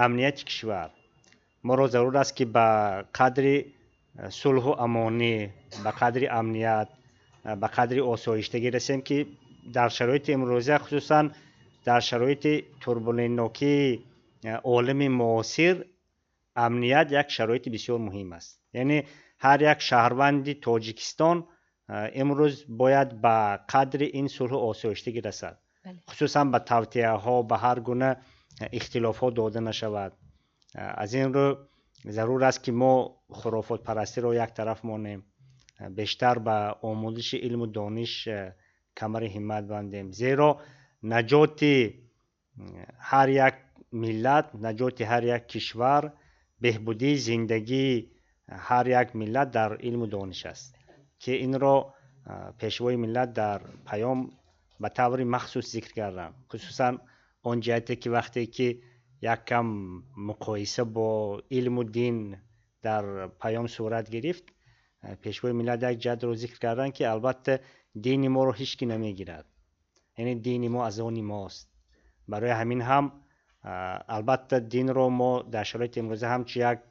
амнияти кишвар. Моро зарур аст, ки ба қадри сулҳу амонӣ, ба қадри амният, ба қадри осоиштагӣ расем, ки дар шароити имрӯза, хусусан дар шароити турбулентнокии олами муосир, амният як шароити бисёр муҳим аст. Яъне ҳар як шаҳрванди Тоҷикистон имрӯз бояд ба қадри ин сулҳу осоиштагӣ расад, хусусан ба тавтиаҳо, ба ҳар гуна ихтилофҳо дода нашавад. Аз ин рӯ зарур аст, ки мо хурофотпарастиро як тараф монем, бештар ба омӯзиши илму дониш камари ҳиммат бандем, зеро наҷоти ҳар як миллат, наҷоти ҳар як кишвар, беҳбудии зиндагии ҳар як миллат дар илму дониш аст, ки инро Пешвои миллат дар паём ба таври махсус зикр карданд, хусусан он ҷиҳате, ки вақте ки як кам муқоиса бо илму дин дар паём сурат гирифт, Пешвои миллат як ҷиҳатро зикр карданд, ки албатта дини моро ҳеҷ ки намегирад, яъне дини мо аз они мост. Барои ҳамин ҳам албатта динро мо дар шароити имрӯза ҳамчун як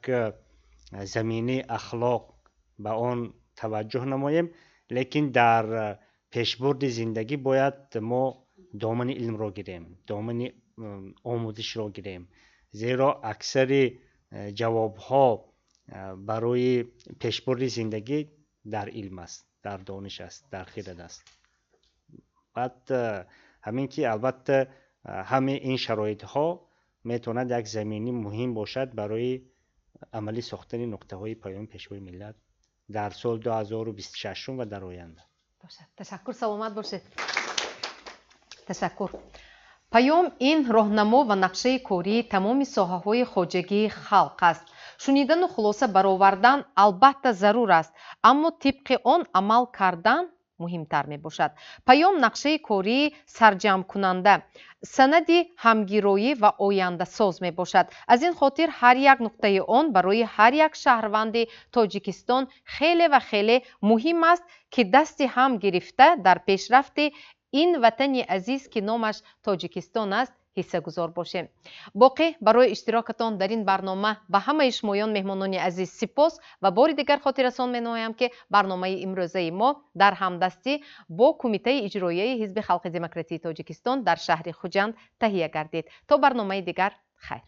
заминаи ахлоқ ба он таваҷҷӯҳ намоем, лекин дар пешбурди зиндагӣ бояд мо домани илмро гирем, домани омӯзишро гирем, зеро аксари ҷавобҳо барои пешбурди зиндагӣ дар илм аст, дар дониш аст, дар хирад аст. Баъд ҳамин ки албатта ҳамаи ин шароитҳо метавонад як замини муҳим бошад барои амалӣ сохтани нуқтаҳои паёми Пешвои миллат дар соли 2026 ва дар оянда. Ташаккур, саломат бошед. Ташаккур. Паём ин роҳнамо ва нақшаи кории тамоми соҳаҳои хоҷагии халқ аст. Шунидану хулоса баровардан албатта зарур аст, аммо тибқи он амал кардан муҳимтар мебошад. Паём нақшаи кории сарҷамъкунанда, санади ҳамгироӣ ва ояндасоз мебошад. Аз ин хотир ҳар як нуқтаи он барои ҳар як шаҳрванди Тоҷикистон хеле ва хеле муҳим аст, ки дасти ҳам гирифта дар пешрафти ин ватани азиз, ки номаш Тоҷикистон аст, ҳиссагузор бошем. Боқӣ барои иштирокатон дар ин барнома ба ҳамаи шумоён меҳмонони азиз сипос ва бори дигар хотиррасон менамоям, ки барномаи имрӯзаи мо дар ҳамдастӣ бо Кумитаи иҷроияи Ҳизби Халқи Демократии Тоҷикистон дар шаҳри Хуҷанд таҳия гардид. То барномаи дигар, хайр.